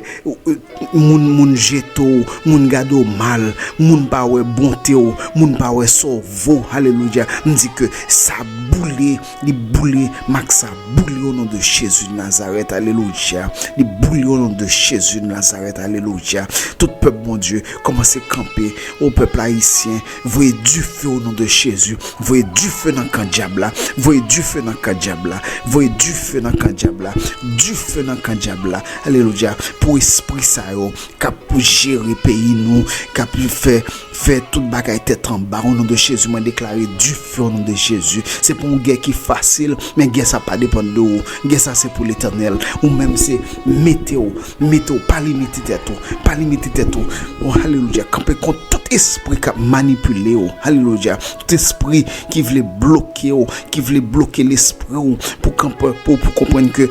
moun, moun jete w, moun gade w mal, moun pa wè bonte w, moun pa wè sa w vo, alelouya. M di ke sa boule, li boule, mak sa boule o non de Jezi de Nazarèt, alelouya. Li boule o non de Jezi de Nazarèt, alelouya. Tout pèp Bondye, kòmanse kanpe, o pèp ayisyen, voye dife o non de Jezi. Voye dife nan kan dyab la. Voye dife nan kan dyab la. Voye dife nan kan dyab la. Dife nan kan dyab la. Alelouya. Pou espri sa yo k ap pou jere peyi nou, k ap fè, fè tout bagay tèt anba, o non de Jezi, mwen deklare dife o non de Jezi. Se pa yon gè ki fasil, men gè sa pa depann de ou. Gè sa se pou Letènèl. Ou menm se mete w, mete w, pa limite tèt ou, pa limite tèt ou. O, alelouya. Kanpe kont tout espri k ap manipile w. Alelouya. Tout espri ki vle bloke w, ki vle bloke lespri w pou kanpe, pou, pou konprann ke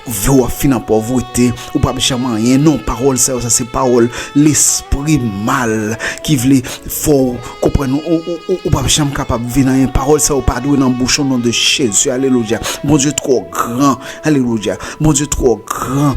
vle w ap fin an pòvrete, ou p ap janm anyen. Non, pawòl sa yo, sa se pawòl lespri mal ki vle fè w konprann ou, ou, ou, ou, ou p ap janm kapab vin anyen. Pawòl sa yo pa dwe nan bouch ou, o non de Jezi, alelouya. Bondye twò gran, alelouya. Bondye twò gran.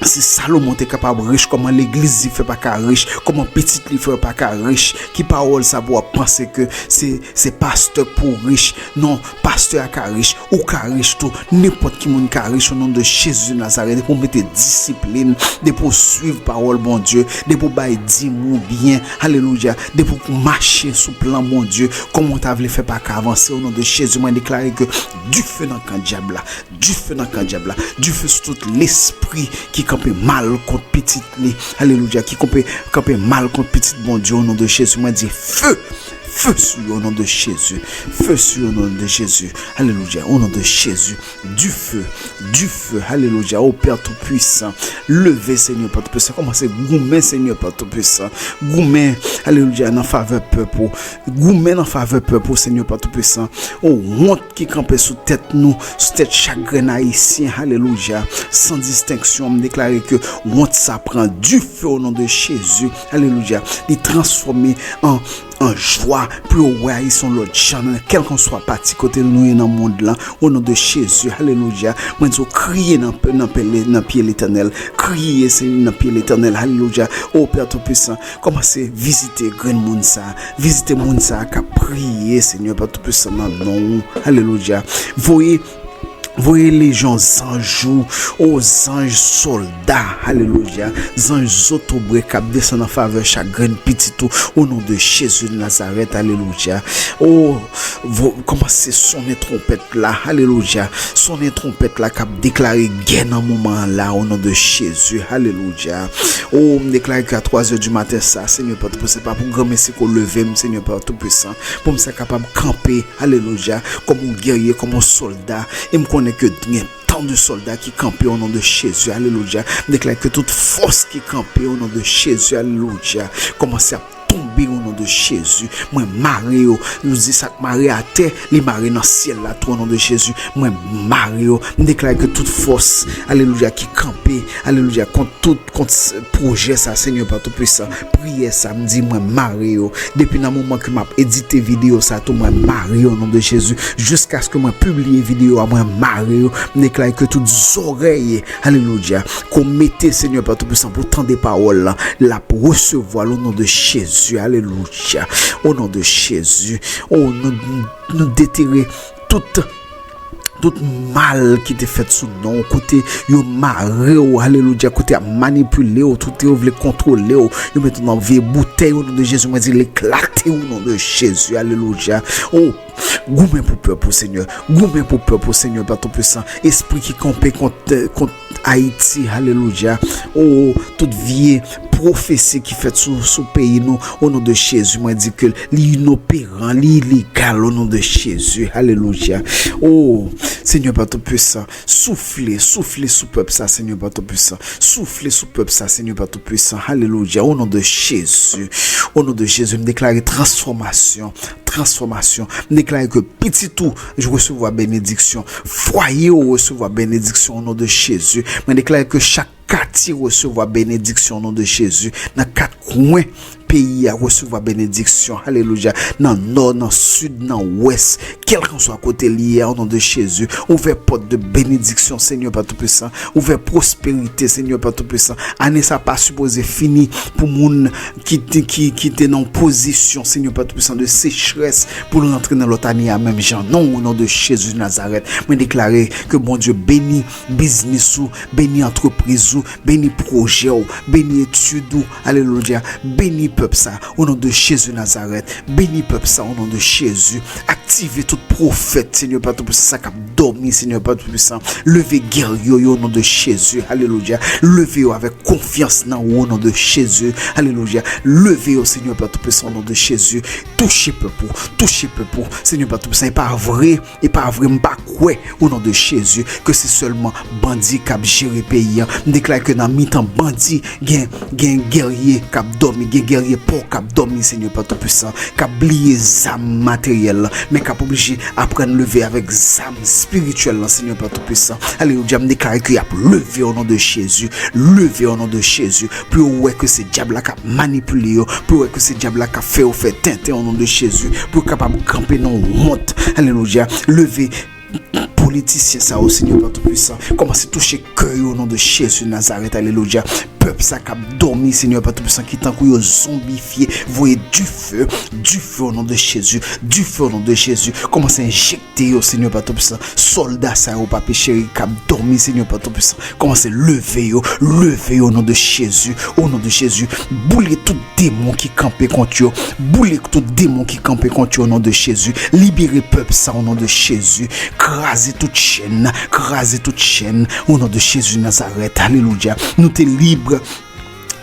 Si Salomon te kapab rich, kòman legliz li fè pa ka rich? Kòman pitit li fè pa ka rich? Ki pawòl sa pou w ap panse ke se, se pastè k pou rich? Non, pastè a ka rich, ou ka rich tou, nenpòt ki moun ka rich, o non de Jezi Nazarèt. Depi w mete disiplin, depi w swiv pawòl Bondye, depi w bay dim ou byen, alelouya, depi w mache sou plan Bondye, kòman w ta vle fè pa ka avanse? O non de Jezi, mwen deklare ke dife nan kan dyab la, dife nan kan dyab la, dife sou tout lespri ki kanpe mal kont pitit li, alelouya, ki kanpe, kanpe mal kont pitit Bondye, o non de Jezi, mwen di fe, fe sou yo, o non de Jezi, fe sou yo, o non de Jezi, alelouya, o non de Jezi, dife, dife, alelouya, o Pè Toupisan, leve, Senyè Pè Toupisan, kòmanse goumen, Senyè Pè Toupisan, goumen, alelouya, nan favè pèp ou, goumen nan favè pèp ou, Senyè Pè Toupisan, o wont ki kanpe sou tèt nou, sou tèt chak grenn ayisyen, alelouya, san distenksyon, m deklare ke wont sa pran dife o non de Jezi, alelouya, li transfòme an, an jwa pou yo wè ayisyen yon lòt jan nan kèlkanswa pati kote nou ye nan mond lan, o non de Jezi, alelouya, mwen di w kriye nan, nan, nan pye Letènèl, kriye se nan pye Letènèl, alelouya, o Pè Toupisan, kòmanse vizite grenn moun sa, vizite moun sa k ap priye, Senyè Pè Toupisan, nan non ou. Alelouya. Voye, voye lejyon zanj ou, o zanj sòlda, alelouya. Zanj zotobre k ap desann an favè chak grenn pitit ou, o non de Jezi de Nazarèt, alelouya. O, vo-, kòmanse sonnen twonpèt la, alelouya. Sonnen twonpèt la k ap deklare gè nan moman an la, o non de Jezi, alelouya. O, m deklare ke a twa zè di maten sa, Senyè Pè Toupisan, se pa pou granmesi ke w leve m, Senyè Pè Toupisan, pou m sa kapab kanpe, alelouya, kòm yon gèrye, kòm yon sòlda, e m konnen ke gen tan de sòlda ki kanpe, o non de Jezi, alelouya. M deklare ke tout fòs ki kanpe, o non de Jezi, alelouya, kòmanse ap tonbe, o non de Jezi. Mwen mare yo. Yo di sa k mare atè, li mare nan syèl la tou, o non de Jezi. Mwen mare yo. M deklare ke tout fòs, alelouya, ki kanpe, alelouya, kont tout, kont s-, pwojè sa, Senyè Pè Toupisan, priyè sa, m di mwen mare yo. Depi nan moman ke m ap edite videyo sa tou, mwen mare yo, o non de Jezi. Jiskaske mwen pibliye videyo a, mwen mare yo. M deklare ke tout zòrèy, alelouya, ke w mete, Senyè Pè Toupisan, pou tande pawòl la, l ap resevwa l o non de Jezi, alelouya. O non de Jezi, o, nou, nou detere tout, tout mal ki te fèt sou non w, kote yo mare w, alelouya, kote y ap manipile w, kote yo vle kontwole w, yo mete w nan vye boutèy, o non de Jezi, mwen di l eklate, o non de Jezi, alelouya. O, goumen pou pèp ou, Senyè, goumen pou pèp ou, Senyè, Pè Toupisan, espri ki kanpe kont, kont Ayiti, alelouya. O, tout vye pwofesi ki fèt sou, sou peyi nou, o non de Jezi, mwen di ke li inoperan, li ilegal, o non de Jezi, alelouya. O, Senyè Pè Toupisan, soufle, soufle sou pèp sa, Senyè Pè Toupisan, soufle sou pèp sa, Senyè Pè Toupisan, alelouya, o non de Jezi, o non de Jezi, m deklare transfòmasyon, transfòmasyon, m deklare ke pitit ou resevwa benediksyon, fwaye ou resevwa benediksyon, o non de Jezi. Mwen deklare ke chak katye resevwa benediksyon, o non de Jezi. Nan kat kwen, peyi a resevwa benediksyon. Alelouya. Nan nò, nan sid, nan wès, kèlkanswa kote li ye, o non de Jezi, ouvè pòt de benediksyon, Senyè Pè Toupisan. Ouvè pwosperite, Senyè Pè Toupisan. Ane sa pa sipoze fini pou moun ki te, ki, ki te nan pozisyon, Senyè Pè Toupisan, de sechrès pou l rantre nan lòt ane a menm jan. Non, o non de Jezi Nazarèt, mwen deklare ke Bondye beni biznis ou, beni antrepriz ou, beni pwojè w, beni etid ou. Alelouya. Beni pèp sa, o non de Jezi Nazarèt. Beni pèp sa, o non de Jezi. Aktive tout pwofèt, Senyè Pè Toupisan, sa k ap dòmi, Senyè Pè Toupisan. Leve gèrye yo, o non de Jezi. Alelouya. Leve yo avèk konfyans nan ou, o non de Jezi. Alelouya. Leve yo, Senyè Pè Toupisan, o non de Jezi. Touche pèp ou, touche pèp ou, Senyè Pè Toupisan. E pa vre, e pa vre, m pa kwè, o non de Jezi, ke se sèlman bandi k ap jere peyi a. M deklare ke nan mitan bandi, gen, gen gèrye k ap dòmi, gen gèrye pò k ap dòmi, Senyè Pè Toupisan, k ap bliye zam materyèl lan, men k ap oblije aprann leve avèk zam espirityèl lan, Senyè Pè Toupisan. Alelouya, m deklare ke y ap leve, o non de Jezi, leve, o non de Jezi, pou yo wè ke se dyab la k ap manipile yo, pou yo wè ke se dyab la k ap fè yo fè tenten, o non de Jezi, pou yo kapab kanpe nan wont. Alelouya. Leve politisyen sa yo, Senyè Pè Toupisan. Kòmanse touche kè yo, o non de Jezi Nazarèt. Alelouya. Pèp sa k ap dòmi, Senyè Pè Toupisan, ki tankou yo zonbifye, voye dife, dife, o non de Jezi, dife, o non de Jezi. Kòmanse enjekte yo, Senyè Pè Toupisan. Sòlda sa yo, Papi cheri, k ap dòmi, Senyè Pè Toupisan. Kòmanse leve yo, leve yo, o non de Jezi, o non de Jezi. Boule tout demon ki kanpe kont yo, boule tout demon ki kanpe kont yo, o non de Jezi. Libere pèp sa, o non de Jezi. Kraze tout chèn, kraze tout chèn, o non de Jezi Nazarèt. Alelouya. Nou te lib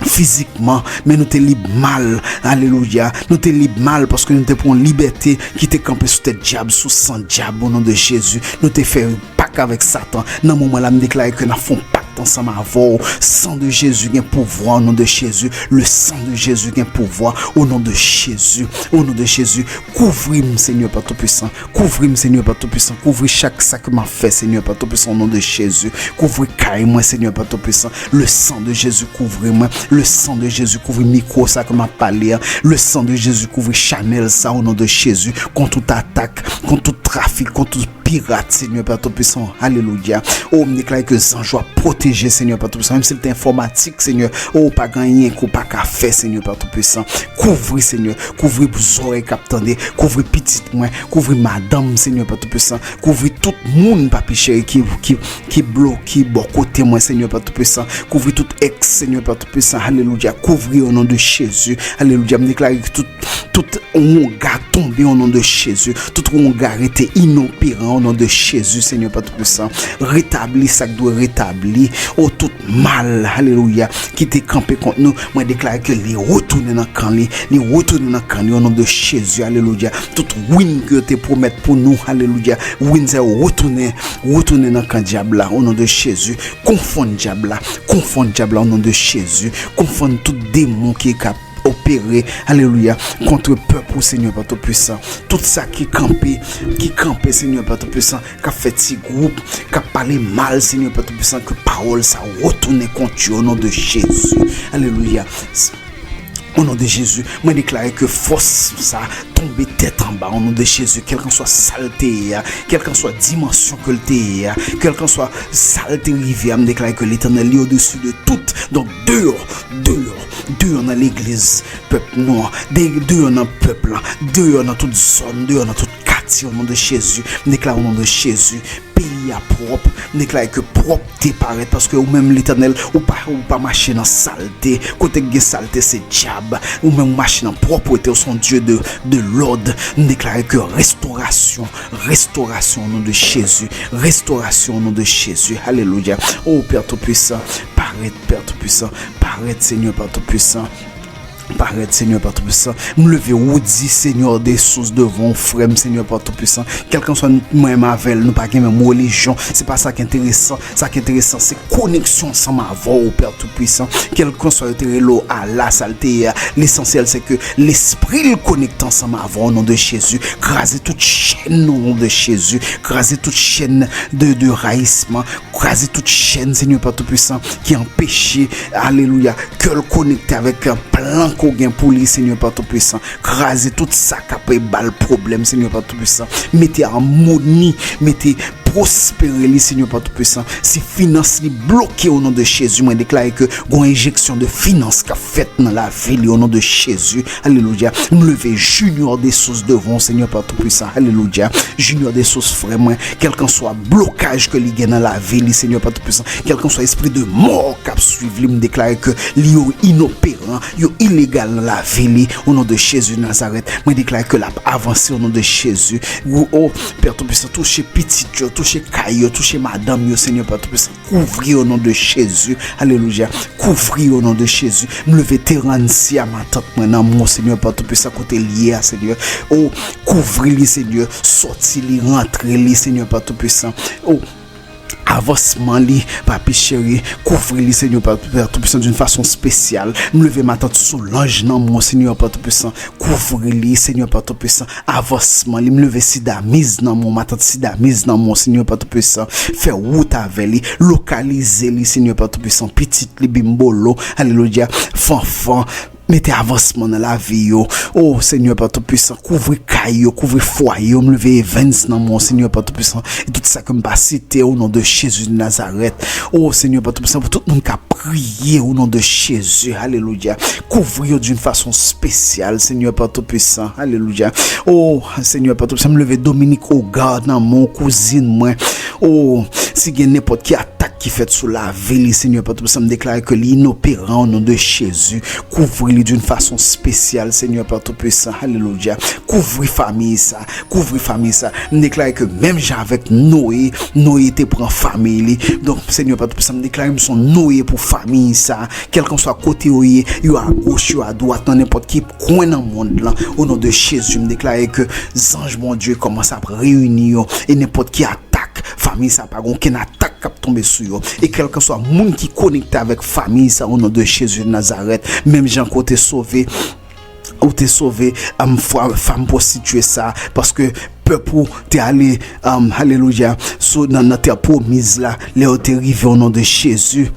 fizikman, men nou te lib mal. Alelouya. Nou te lib mal paske nou te pran yon libète ki te kanpe sou tèt dyab, sou san dyab, o non de Jezi. Nou te fè pak avèk Satan. Nan moman la, m deklare ke n ap fè yon pak ansanm avè w. San de Jezi gen pouvwa, o non de Jezi. Le sang de Jésus gen pouvwa, o non de Jezi. O non de Jezi, kouvri m, Senyè Pè Toupisan. Kouvri m, Senyè Pè Toupisan. Kouvri chak sa ke m ap fè, Senyè Pè Toupisan, o non de Jezi. Kouvri kay mwen, Senyè Pè Toupisan. Le sang de Jésus kouvri mwen. Le sang de Jésus kouvri mikwo sa ke m ap pale a. Le sang de Jésus kouvri chanèl sa, o non de Jezi. Kont tout atak, kont tout trafik, kont tout pirat, Senyè Pè Toupisan. Alelouya. O, m deklare ke zanj ou ap pwoteje, Senyè Pè Toupisan. Menm si l te enfòmatik, Senyè, o, pa gen anyen ke w pa ka fè, Senyè Pè Toupisan. Kouvri, Senyè. Kouvri zòrèy k ap tande. Kouvri pitit mwen. Kouvri madanm, Senyè Pè Toupisan. Kouvri tout moun, Papi cheri, ki, ki, ki bloke bò kote mwen, Senyè Pè Toupisan. Kouvri tout èks, Senyè Pè Toupisan. Alelouya. Kouvri o non de Jezi. Alelouya. M deklare ke tout tout wonga tonbe o non de Jezi. Tout wonga rete inoperan o non de Jezi, Senyè Pè Toupisan. Retabli sa k dwe retabli. O tout mal, alelouya, ki te kanpe kont nou, mwen deklare ke li retounen nan kan li. Li retounen nan kan li o non de Jezi, alelouya. Tout win ke yo te pwomèt pou nou, alelouya. Win sa yo retounen, retounen nan kan dyab la o non de Jezi. Konfonn dyab la, konfonn dyab la o non de Jezi. Konfonn tout demon ki ka opere, alelouya, kont pèp ou, Senyè Pè Toupisan. Tout sa ki kanpe, ki kanpe, Senyè Pè Toupisan, k ap fè ti gwoup, k ap pale mal, Senyè Pè Toupisan, ke pawòl sa retounen kont yo, o non de Jezi. Alelouya. O non de Jezi, mwen deklare ke fòs sa tonbe tèt anba, o non de Jezi, kèlkanswa sa l te ye a, kèlkanswa dimansyon ke l te ye a, kèlkanswa sa l te rive a, m deklare ke Letènèl li odesi de tout. Donk, deyò, deyò, deyò nan legliz pèp nou an, de-, deyò nan pèp la, deyò nan tout zòn, deyò nan tout katye, o non de Jezi. M deklare o non de Jezi, peyi a pwòp. M deklare ke pwòpte parèt, paske ou menm, Letènèl, ou pa, ou pa mache nan salte. Kote k gen salte, se dyab. Ou menm, ou mache nan pwòpte, ou se yon Dye de, de lòd. M deklare ke restorasyon, restorasyon o non de Jezi. Restorasyon o non de Jezi. Alelouya. O Pè Toupisan, parèt, Pè Toupisan. Parèt, Senyè Pè Toupisan. Parèt, Senyè Pè Toupisan. M leve Woody, Senyè de sous, devan w, frè m, Senyè Pè Toupisan. Kèlkanswa nou, mwen menm avè l, nou pa gen menm relijyon. Se pa sa k enteresan. Sa k enteresan, se koneksyon ansanm avè w, Pè Toupisan. Kèlkanswa yo te rele w Allah, sa l te ye a. Lesansyèl, se ke lespri l konekte ansanm avè w, o non de Jezi. Kraze tout chèn, o non de Jezi. Kraze tout chèn de, de rayisman. Kraze tout chèn, Senyè Pè Toupisan, ki anpeche, alelouya, kè l konekte avèk plan ke w gen pou li, Senyè Pè Toupisan. Kraze tout sa k ap ba l pwoblèm, Senyè Pè Toupisan. Mete amoni, mete pwospere li, Senyè Pè Toupisan. Si finans li bloke, o non de Jezi, mwen deklare ke gon enjeksyon de finans k ap fèt nan lavi li, o non de Jezi. Alelouya. M leve Junior Dessources devan w, Senyè Pè Toupisan. Alelouya. Junior Dessources, frè mwen, kèlkanswa blokaj ke li gen nan lavi li, Senyè Pè Toupisan, kèlkanswa espri de mò k ap swiv li, m deklare ke li yo inoperan, yo ilegal nan lavi li, o non de Jezi de Nazarèt. Mwen deklare ke l ap avanse, o non de Jezi. Ou, o, Pè Toupisan, touche pitit yo, touche kay yo, touche madanm yo, Senyè Pè Toupisan. Kouvri, o non de Jezi. Alelouya. Kouvri, o non de Jezi. M leve Teransia, matant mwen, nan men w, Senyè Pè Toupisan, kote l ye a, Senyè. O, kouvri li, Senyè. Sòti li, rantre li, Senyè Pè Toupisan. O, avansman li, papi cheri, kouvri li, Senyè Pè Toupisan, d'une façon spéciale. M leve matant Solange nan men w, Senyè Pè Toupisan, kouvri li, Senyè Pè Toupisan, avansman li. M leve Sidamiz nan men w, matant Sidamiz nan men w, Senyè Pè Toupisan, fè wout avè li, lokalize li, Senyè Pè Toupisan, pitit li, Bimbolo, alelouya, Fanfan, mete avansman nan lavi yo. O, Senyè Pè Toupisan, kouvri kay yo, kouvri fwaye yo. M leve Evans nan men w, Senyè Pè Toupisan, e tout sa ke m pa site, o non de Jezi de Nazarèt. O, Senyè Pè Toupisan, pou tout moun k ap priye, o non de Jezi, alelouya, kouvri yo d'une façon spéciale, Senyè Pè Toupisan, alelouya. O, Senyè Pè Toupisan, m leve Dominique Hogar nan men w, kouzin mwen. O, si gen nenpòt ki atak ki fèt sou lavi li, Senyè Pè Toupisan, m deklare ke li inoperan, o non de Jezi. Kouvri li d'une façon spéciale, Senyè Pè Toupisan. Alelouya. Kouvri fanmi sa. Kouvri fanmi sa. M deklare ke menm jan avèk Noye, Noye te pran fanmi li. Donk, Senyè Pè Toupisan, m deklare m se yon Noye pou fanmi sa. Kèlkanswa kote yo ye, yo agoch, yo adwat, nan nenpòt ki kwen nan mond lan. O non de Jezi, m deklare ke zanj Bondye kòmanse ap reyini yo. E nenpòt ki atak, fanmi sa pa gen okenn atak k ap tonbe sou yo. E kèlkanswa moun ki konekte avèk fanmi sa, o non de Jezi de Nazarèt, menm jan ke w te sove, ou te sove, um, fwa, fanm pwostitye sa, paske pèp ou te ale, um, alelouya, sou, nan, nan tè pwomiz la, lè yo te rive, o non de Jezi.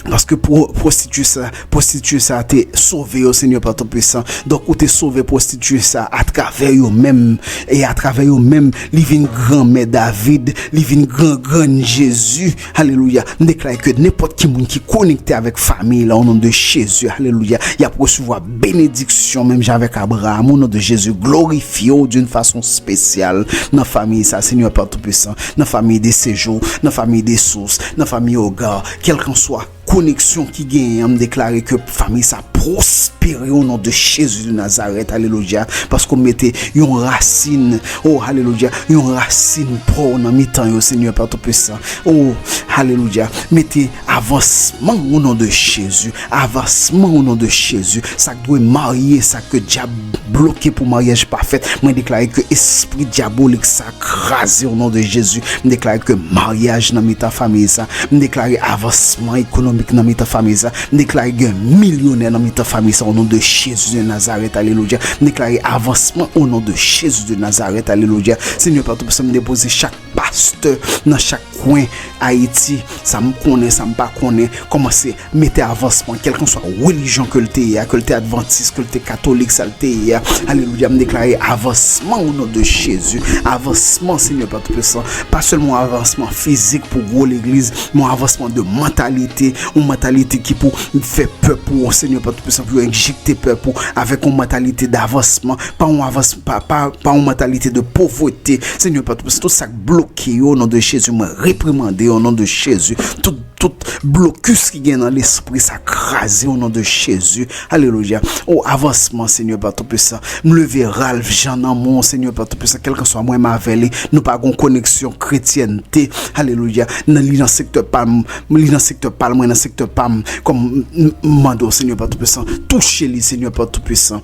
Paske pwo-, pwostitye sa, pwostitye sa te sove yo, Senyè Pè Toupisan. Donk, ou te sove pwostitye sa atravè yo menm. E atravè yo menm, li vin granmè David, li vin gran grann Jezi. Alelouya. M deklare ke nenpòt ki moun ki konekte avèk fanmi la, o non de Jezi, alelouya, y ap resevwa benediksyon, menm jan avèk Abraham, o non de Jezi, glorifye w d'une façon spéciale nan fanmi sa, Senyè Pè Toupisan, nan fanmi de Sejou, nan fanmi de Sous, nan fanmi Oga, kèlkanswa koneksyon ki genyen an, m deklare ke fanmi sa pwospere o non de Jezi de Nazarèt, alelouya, paske w mete yon rasin, o, alelouya, yon rasin pa w nan mitan yo, Senyè Pè Toupisan, o, alelouya, mete avansman o non de Jezi, avansman o non de Jezi, sa k dwe marye, sa ke dyab bloke pou maryaj pa fèt, mwen deklare ke espri dyabolik sa kraze o non de Jezi. M deklare ke maryaj nan mitan fanmi sa. M deklare avansman ekonomik nan mitan fanmi sa. M deklare gen milyonè nan mitan fanmi sa o non de Jezi de Nazarèt, alelouya. M deklare avansman o non de Jezi de Nazarèt, alelouya. Senyè Pè Toupisan, m depoze chak pastè nan chak kwen Ayiti, sa m konnen, sa m pa konnen, kòmanse mete avansman, kèlkanswa relijyon ke l te ye a, ke l te advantis, ke l te katolik, sa l te ye a. Alelouya, m deklare avansman o non de Jezi. Avansman, Senyè Pè Toupisan. Pa sèlman yon avansman fizik pou gwo legliz, men yon avansman de mantalite, yon mantalite ki pou fè pèp ou, Senyè Pè Toupisan, pou yo enjekte pèp ou avèk yon mantalite d'avansman, pa yon avans-, pa, pa, pa yon mantalite de povrete. Senyè Pè Toupisan, tout sa k bloke yo, o non de Jezi, mwen reprimande yo, o non de Jezi. Tout tout blokis ki gen nan lespri sa kraze o non de Jezi. Alelouya. O avansman, Senyè Pè Toupisan. M leve Ralph Jean nan men w, Senyè Pè Toupisan. Kèlkanswa mwen m avè li, nou pa gen koneksyon kretyènte. Alelouya. Nan li nan sektè pa m, li nan sektè pa l, mwen nan sektè pa m. Kòm m, m, m mande w, Senyè Pè Toupisan, touche li, Senyè Pè Toupisan.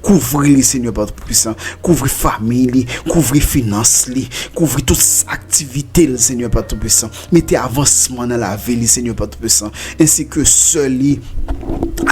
Kouvri li, Senyè Pè Toupisan. Kouvri fanmi li, kouvri finans li, kouvri tout aktivite l, Senyè Pè Toupisan. Mete avansman nan lavi li, Senyè Pè Toupisan. Ensi ke sè li,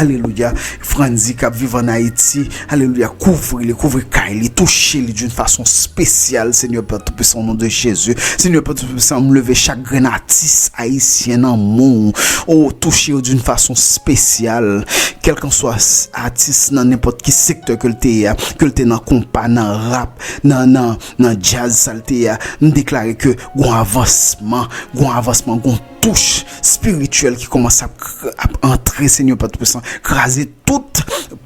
alelouya, Franzi k ap viv ann Ayiti, alelouya, kouvri li, kouvri kay li, touche li d'une façon spéciale, Seigneur Père Tout-Puissant, au nom de Jésus. Seigneur Père Tout-Puissant, m leve chak grenn atis ayisyen nan men w. O, touche yo d'une façon spéciale. Kèlkanswa atis nan nenpòt ki sektè ke l te ye a, ke l te nan konpa, nan rap, nan, nan, nan djaz sa l te ye a, m deklare ke gon avansman, gon avansman, gon touch spirityèl ki kòmanse ap, ap antre, Seigneur Père Tout-Puissant, kraze tout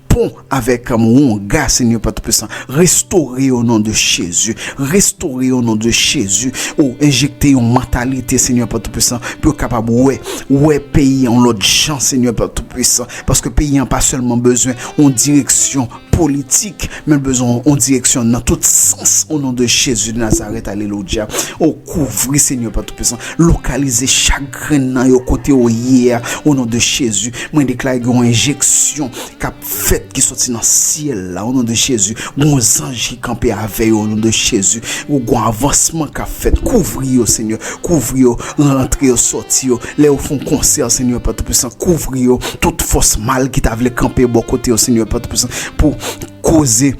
pon avèk wonga, Seigneur Père Tout-Puissant. Restore yo au nom de Jésus. Restore yo au nom de Jésus. O, enjekte yon mantalite, Seigneur Père Tout-Puissant, pou yo kapab wè, wè peyi an yon lòt jan, Seigneur Père Tout-Puissant. Paske peyi an pa sèlman bezwen yon direksyon politik, men l bezwen yon direksyon nan tout sans, au nom de Jésus de Nazareth, alelouya. O, kouvri, Seigneur Père Tout-Puissant. Lokalize chak grenn nan yo kote yo ye a, au nom de Jésus. Mwen deklare gen yon enjeksyon k ap fèt ki soti nan syèl la, au nom de Jésus. Gon zanj ki kanpe avè yo, au nom de Jésus. Gon avansman k ap fèt. Kouvri yo, Seigneur. Kouvri yo, rantre yo, sòti yo. Lè yo fè yon konsè, Seigneur Père Tout-Puissant, kouvri yo. Tout fòs mal ki ta vle kanpe bò kote yo, Seigneur Père Tout-Puissant, pou koze,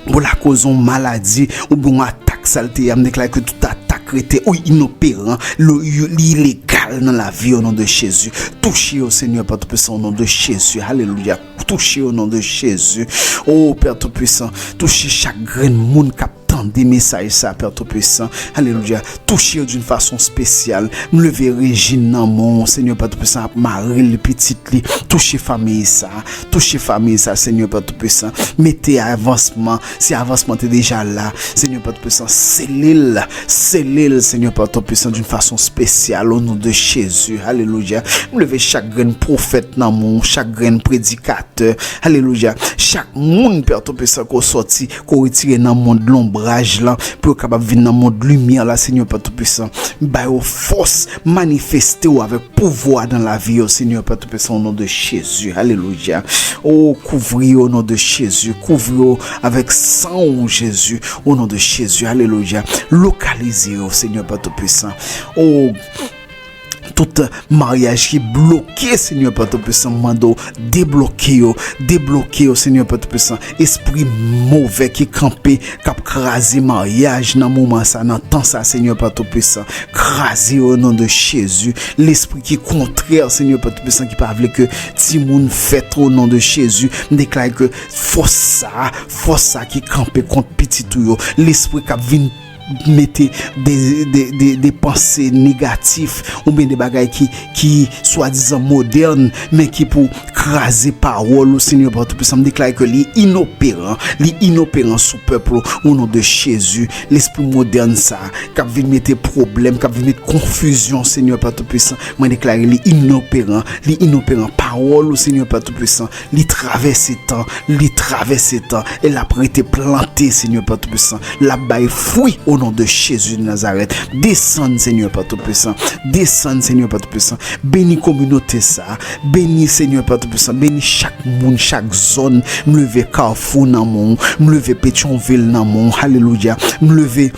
pou lakoz yon maladi oubyen yon atak sa l te ye a, m deklare ke tout atak rete, o, inoperan, li, li ilegal nan lavi yo, au nom de Jésus. Touche yo, Seigneur Père Tout-Puissant, au nom de Jésus. Alelouya. Touche yo, au nom de Jésus. O, Père Tout-Puissant, touche chak grenn moun k ap tande mesaj sa, Père Tout-Puissant. Alelouya. Touche yo d'une façon spéciale. M leve Régine nan men w, Seigneur Père Tout-Puissant, ak mari l, pitit li. Touche fanmi sa. Touche fanmi sa, Seigneur Père Tout-Puissant. Mete avansman. Si avansman te deja la, Seigneur Père Tout-Puissant, sele l. Sele l, Seigneur Père Tout-Puissant, d'une façon spéciale, au nom de Jésus. Alelouya. M leve chak grenn pwofèt nan men w, chak grenn predikatè. Alelouya. Chak moun, Père Tout-Puissant, ke w sòti, ke w retire nan mond lonbraj la, pou yo kapab vin nan mond limyè la, Seigneur Père Tout-Puissant. Ba yo fòs, manifeste w avèk pouvwa nan lavi yo, Seigneur Père Tout-Puissant, au nom de Jésus. Alelouya. O, kouvri yo, au nom de Jésus. Kouvri yo avèk san w, Jésus, au nom de Jésus. Alelouya. Lokalize yo, Seigneur Père Tout-Puissant. O, tout maryaj ki bloke, Seigneur Père Tout-Puissant, m mande w debloke yo, debloke yo, Seigneur Père Tout-Puissant. Espri move ki kanpe, k ap kraze maryaj nan moman sa, nan tan sa, Seigneur Père Tout-Puissant, kraze yo, au nom de Jésus. Lespri ki kontrè, Seigneur Père Tout-Puissant, ki pa vle ke timoun fèt, au nom de Jésus, m deklare ke fòs sa, fòs sa ki kanpe kont pitit ou yo, lespri k ap vin mete de, de, de, de panse negatif oubyen de bagay ki, ki swadizan modèn, men ki pou kraze pawòl ou, Seigneur Père Tout-Puissant. M deklare ke li inoperan, li inoperan sou pèp ou, au nom de Jésus. Lespri modèn sa, k ap vin mete pwoblèm, k ap vin mete konfizyon, Seigneur Père Tout-Puissant, mwen deklare li inoperan, li inoperan. Pawòl ou, Seigneur Père Tout-Puissant, li travèse tan, li travèse tan, e l ap rete plante, Seigneur Père Tout-Puissant. L ap bay fwi, au nom de Jésus de Nazareth. Desann, Seigneur Père Tout-Puissant. Desann, Seigneur Père Tout-Puissant. Beni kominote sa. Beni, Seigneur Père Tout-Puissant. Beni chak moun, chak zòn. M leve Kafou nan men w. M leve Petyonvil nan men w. Alelouya. M leve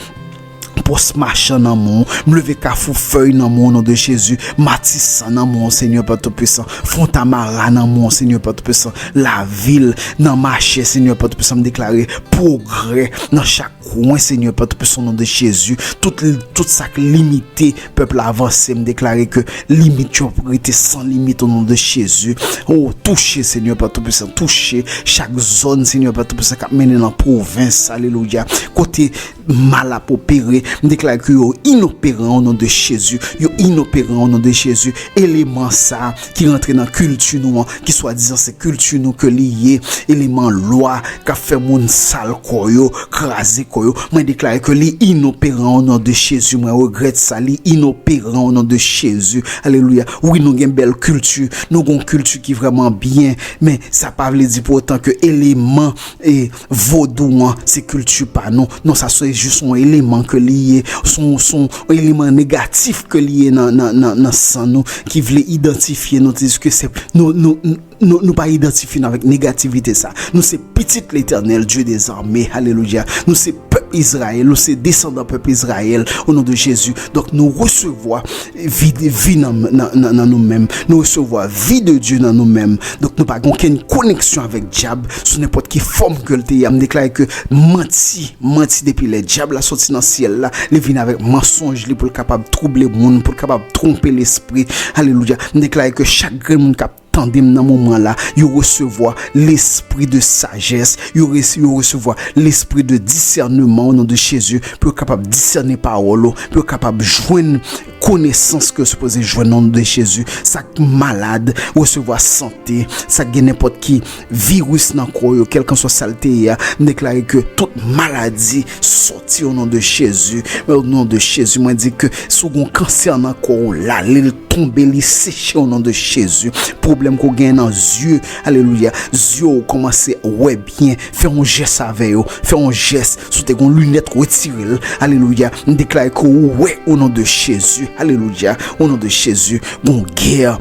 Pòs Machan nan men w. M leve Kafou Fèy nan men w, au nom de Jésus. Matisan nan men w, Seigneur Père Tout-Puissant. Fontamara nan men w, Seigneur Père Tout-Puissant. Lavil, nan mache, Seigneur Père Tout-Puissant. M deklare pwogrè nan chak kwen, Seigneur Père Tout-Puissant, au nom de Jésus. Tout, tout sa k limite pèp la avanse, m deklare ke limit yo rete san limit, au nom de Jésus. O, touche, Seigneur Père Tout-Puissant. Touche chak zòn, Seigneur Père Tout-Puissant, k ap mennen nan pwovens. Alelouya. Kote mal ap opere, m deklare ke yo inoperan, au nom de Jésus. Yo inoperan, au nom de Jésus. Eleman sa ki rantre nan kilti nou an, ki swadizan se kilti nou ke li ye, eleman lwa k ap fè moun sal kò yo, kraze kò yo, mwen deklare ke li inoperan, au nom de Jésus. Mwen regrèt sa, li inoperan, au nom de Jésus. Alelouya. Wi, nou gen bèl kilti, nou gen yon kilti ki vrèman byen, men sa pa vle di pou otan ke eleman e vodou an, se kilti pa nou. Non, sa se jis yon eleman ke li ye, se yon, se yon eleman negatif ke li ye nan, nan, nan, nan san nou, ki vle idantifye nou, tandis ke se, nou, nou, nou, nou pa idantifye nou avèk negativite sa. Nou se pitit Letènèl, Dye dèzame, alelouya. Nou se pèp Izrayèl, ou se desandan pèp Izrayèl, o non de Jezi. Donk, nou resevwa vi, vi nan, nan, nan, nan nou menm. Nou resevwa vi de Dye nan nou menm. Donk, nou pa gen okenn koneksyon avèk dyab sou nenpòt ki fòm ke l te ye. M deklare ke manti, manti depi lè dyab la soti nan syèl la, li vin avèk mansonj li pou l kapab twouble moun, pou l kapab twonpe lespri. Alelouya. M deklare ke chak grenn moun k ap tande m nan moman la, yo resevwa lespri de sajès, yo, res, yo resevwa lespri de disèneman o non de Jezi, pou yo kapab disène pawòl ou, pou yo kapab jwenn konesans ke yo sipoze jwenn o non de Jezi. Sa k malad, resevwa sante, sa k gen nenpòt ki viris nan kò yo, kèlkanswa sa l te ye a, m deklare ke tout maladi soti o non de Jezi. O non de Jezi, mwen di ke si w gen yon kansè nan kò w, l ale, l tonbe, li seche o non de Jezi. Pwoblèm ke w gen nan zye, alelouya, zye w kòmanse wè byen, fè yon jès avè yo, fè yon jès. Si w te gen yon linèt, retire l, alelouya. M deklare ke w wè o non de Jezi, alelouya, o non de Jezi. Gon gè,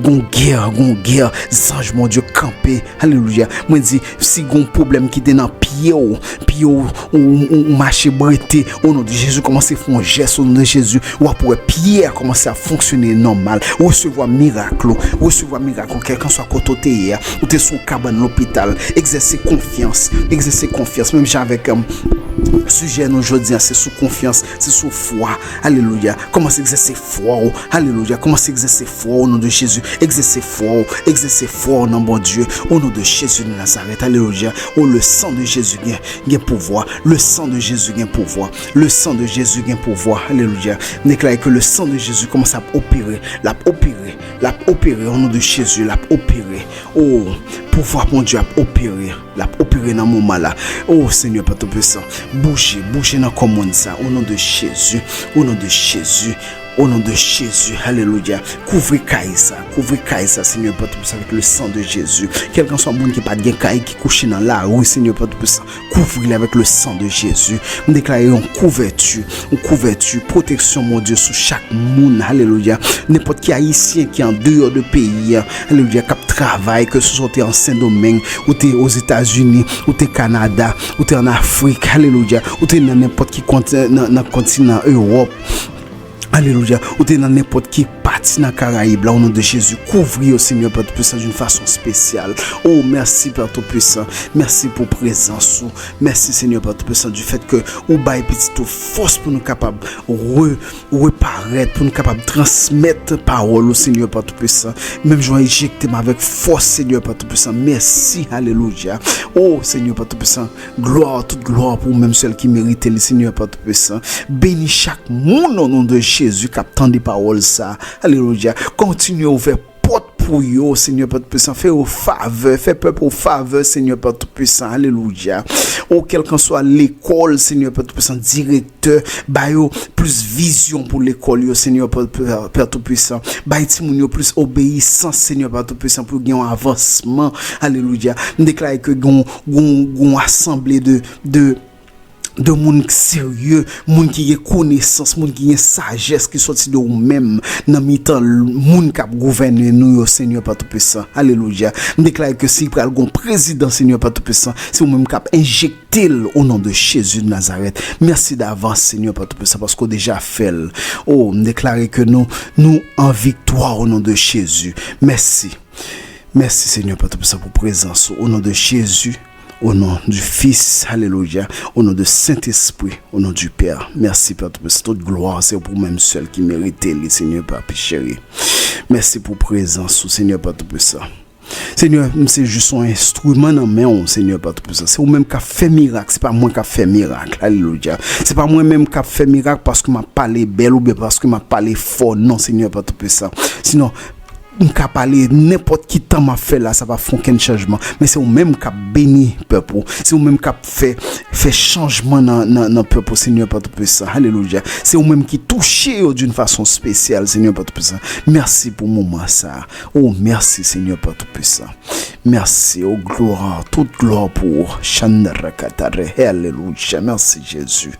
gon gè, gon gè. Zanj Bondye kanpe, alelouya. Mwen di, si gon pwoblèm ki te nan pye w, pye w, ou, ou, ou mache brete, o non de Jezi, kòmanse fè yon jès, o non de Jezi, w ap wè pye a kòmanse ap fonksyone nòmal. Resevwa mirak ou, resevwa mirak ou, kèlkanswa kote w te ye a, ou te sou kabann lopital, egzèse konfyans, egzèse konfyans, menm jan avèk, um, sijè nou jodi a, se sou konfyans, se sou fwa, alelouya, kòmanse egzèse fwa w, alelouya, kòmanse egzèse fwa w, o non de Jezi, egzèse fwa w, egzèse fwa w nan Bondye, o non de Jezi de Nazarèt, alelouya. O, le sang de Jésus gen, gen pouvwa. Le sang de Jésus gen pouvwa. Le sang de Jésus gen pouvwa. Alelouya. M deklare ke le sang de Jésus kòmanse ap opere. L ap opere. L ap opere. O non de Jezi, l ap opere. O, pouvwa Bondye ap opere. L ap opere nan moman la. O, Senyè Patoupisan, bouje, bouje nan kò moun sa. O non de Jezi. O non de Jezi. O non de Jezi, alelouya. Kouvri kay sa, kouvri kay sa, Senyè Patoupisan, avèk le sang de Jésus. Kèlkanswa moun ki pa t gen kay, ki kouche nan lari, Senyè Patoupisan, kouvri li avèk le sang de Jésus. M deklare yon kouvèti, yon kouvèti, pwoteksyon Bondye sou chak moun, alelouya. Nenpòt ki Ayisyen ki andeyò de peyi a, alelouya, k ap travay, ke se swa w te an Sendomeng, ou te Ozetazini, ou te Kanada, ou te ann Afrik, alelouya, ou te nan nenpòt ki konti-, nan, nan kontinan Ewòp. Alelouya. Ou te nan nenpòt ki pati nan Karayib la, o non de Jezi, kouvri yo, Senyè Patoupisan, d'une façon spéciale. O, mèsi, Pè Toupisan. Mèsi pou prezans ou. Mèsi, Senyè Patoupisan, du fait ke ou bay pitit ou fòs pou nou kapab re, reparèt, pou nou kapab transmèt pawòl ou, Senyè Patoupisan. Menm jan w enjekte m avèk fòs, Senyè Patoupisan. Mèsi, alelouya. O, Senyè Patoupisan, glwa, tout glwa pou ou menm sèl ki merite li, Senyè Patoupisan. Beni chak moun o non de Jezi k ap tande pawòl sa. Alelouya. Kontinye ouvè pòt pou yo, Senyè Patoupisan. Fè yo favè, fè pèp ou favè, Senyè Patoupisan. Alelouya. O, kèlkanswa lekòl, Senyè Patoupisan, direktè, ba yo plis vizyon pou lekòl yo, Senyè Pè, Pè, Pè Toupisan. Bay timoun yo plis obeyisans, Senyè Pè Toupisan, pou gen yon avansman. Alelouya. M deklare ke gen, gen, gen yon asanble de, de, de moun ki serye, moun ki gen konesans, moun ki gen sajès ki soti de ou menm nan mitan l-, moun k ap gouvène nou yo, Senyè Pè Toupisan. Alelouya. M deklare ke si pral gen yon prezidan, Senyè Pè Toupisan, se ou menm k ap enjekte l o non de Jezi de Nazarèt. Mèsi davans, Senyè Pè Toupisan, paske w deja fè l. O, m deklare ke nou, nou an viktwa o non de Jezi. Mèsi. Mèsi, Senyè Pè Toupisan, pou prezans ou. O non de Jezi, o non du Fils, alelouya, o non de Sentespri, o non du Pè. Mèsi, Pè Toupisan. Tout glwa, se pou ou menm sèl ki merite li, Senyè Papi cheri. Mèsi pou prezans ou, Senyè Pè Toupisan. Senyè, m se jis yon enstriman nan men w, Senyè Pè Toupisan. Se ou menm k ap fè mirak, se pa mwen k ap fè mirak. Alelouya. Se pa mwen menm k ap fè mirak paske m ap pale bèl oubyen paske m ap pale fò, non, Senyè Pè Toupisan. Sinon, m ka pale nenpòt ki tan m ap fè la, sa p ap fè okenn chanjman. Men se ou menm k ap beni pèp ou. Se ou menm k ap fè, fè chanjman nan, nan, nan pèp ou, Senyè Pè Toupisan. Alelouya. Se ou menm ki touche yo d'une façon spéciale, Senyè Pè Toupisan. Mèsi pou moman sa. O, mèsi, Senyè Pè Toupisan. Mèsi. O, glwa, tout glwa pou ou. Chandrakatare. Alelouya. Mèsi, Jezi.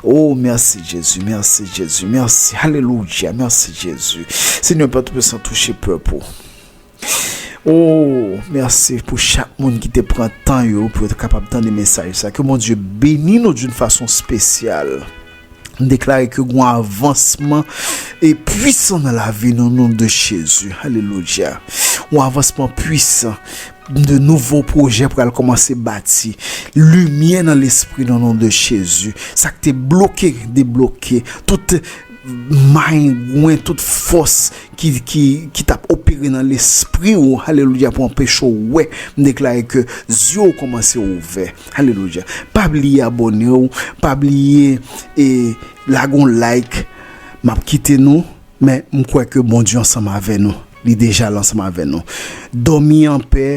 O, mèsi, Jezi. Mèsi, Jezi. Mèsi. Alelouya. Mèsi, Jezi. Senyè Pè Toupisan, touche pèp ou. Oh, mèsi pou chak moun ki te pran tan yo pou yo te kapab tande mesaj sa. Ke Bondye beni nou d'une façon spéciale. M deklare ke gon avansman e pwisan nan lavi nou, non de Jezi. Alelouya. Yon avansman pwisan. De nouvo pwojè pral kòmanse bati. Limyè nan lespri, nan non de Jezi. Sa k te bloke, debloke. Tout mayengwen, tout fòs ki, ki, ki t ap opere nan lespri w, alelouya, pou anpeche w wè, m deklare ke zye w kòmanse ouvè. Alelouya. Pa bliye abòne w, pa bliye e lage yon like. M ap kite nou, men m kwè ke Bondye ansanm avè nou. Li deja la ansanm avè nou. Dòmi anpè,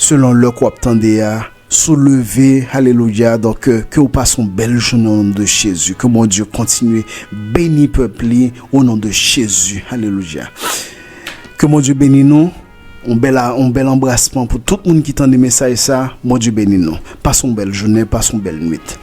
selon lè ke w ap tande a, souleve, alelouya. Donk, ke, ke w pase yon bèl jounen o non de Jezi. Ke Bondye kontinye beni pèp li o non de Jezi. Alelouya. Ke Bondye beni nou. Yon bèl, a- yon bèl anbrasman pou tout moun ki tande mesaj sa. Bondye beni nou. Pase yon bèl jounen, pase yon bèl nwit.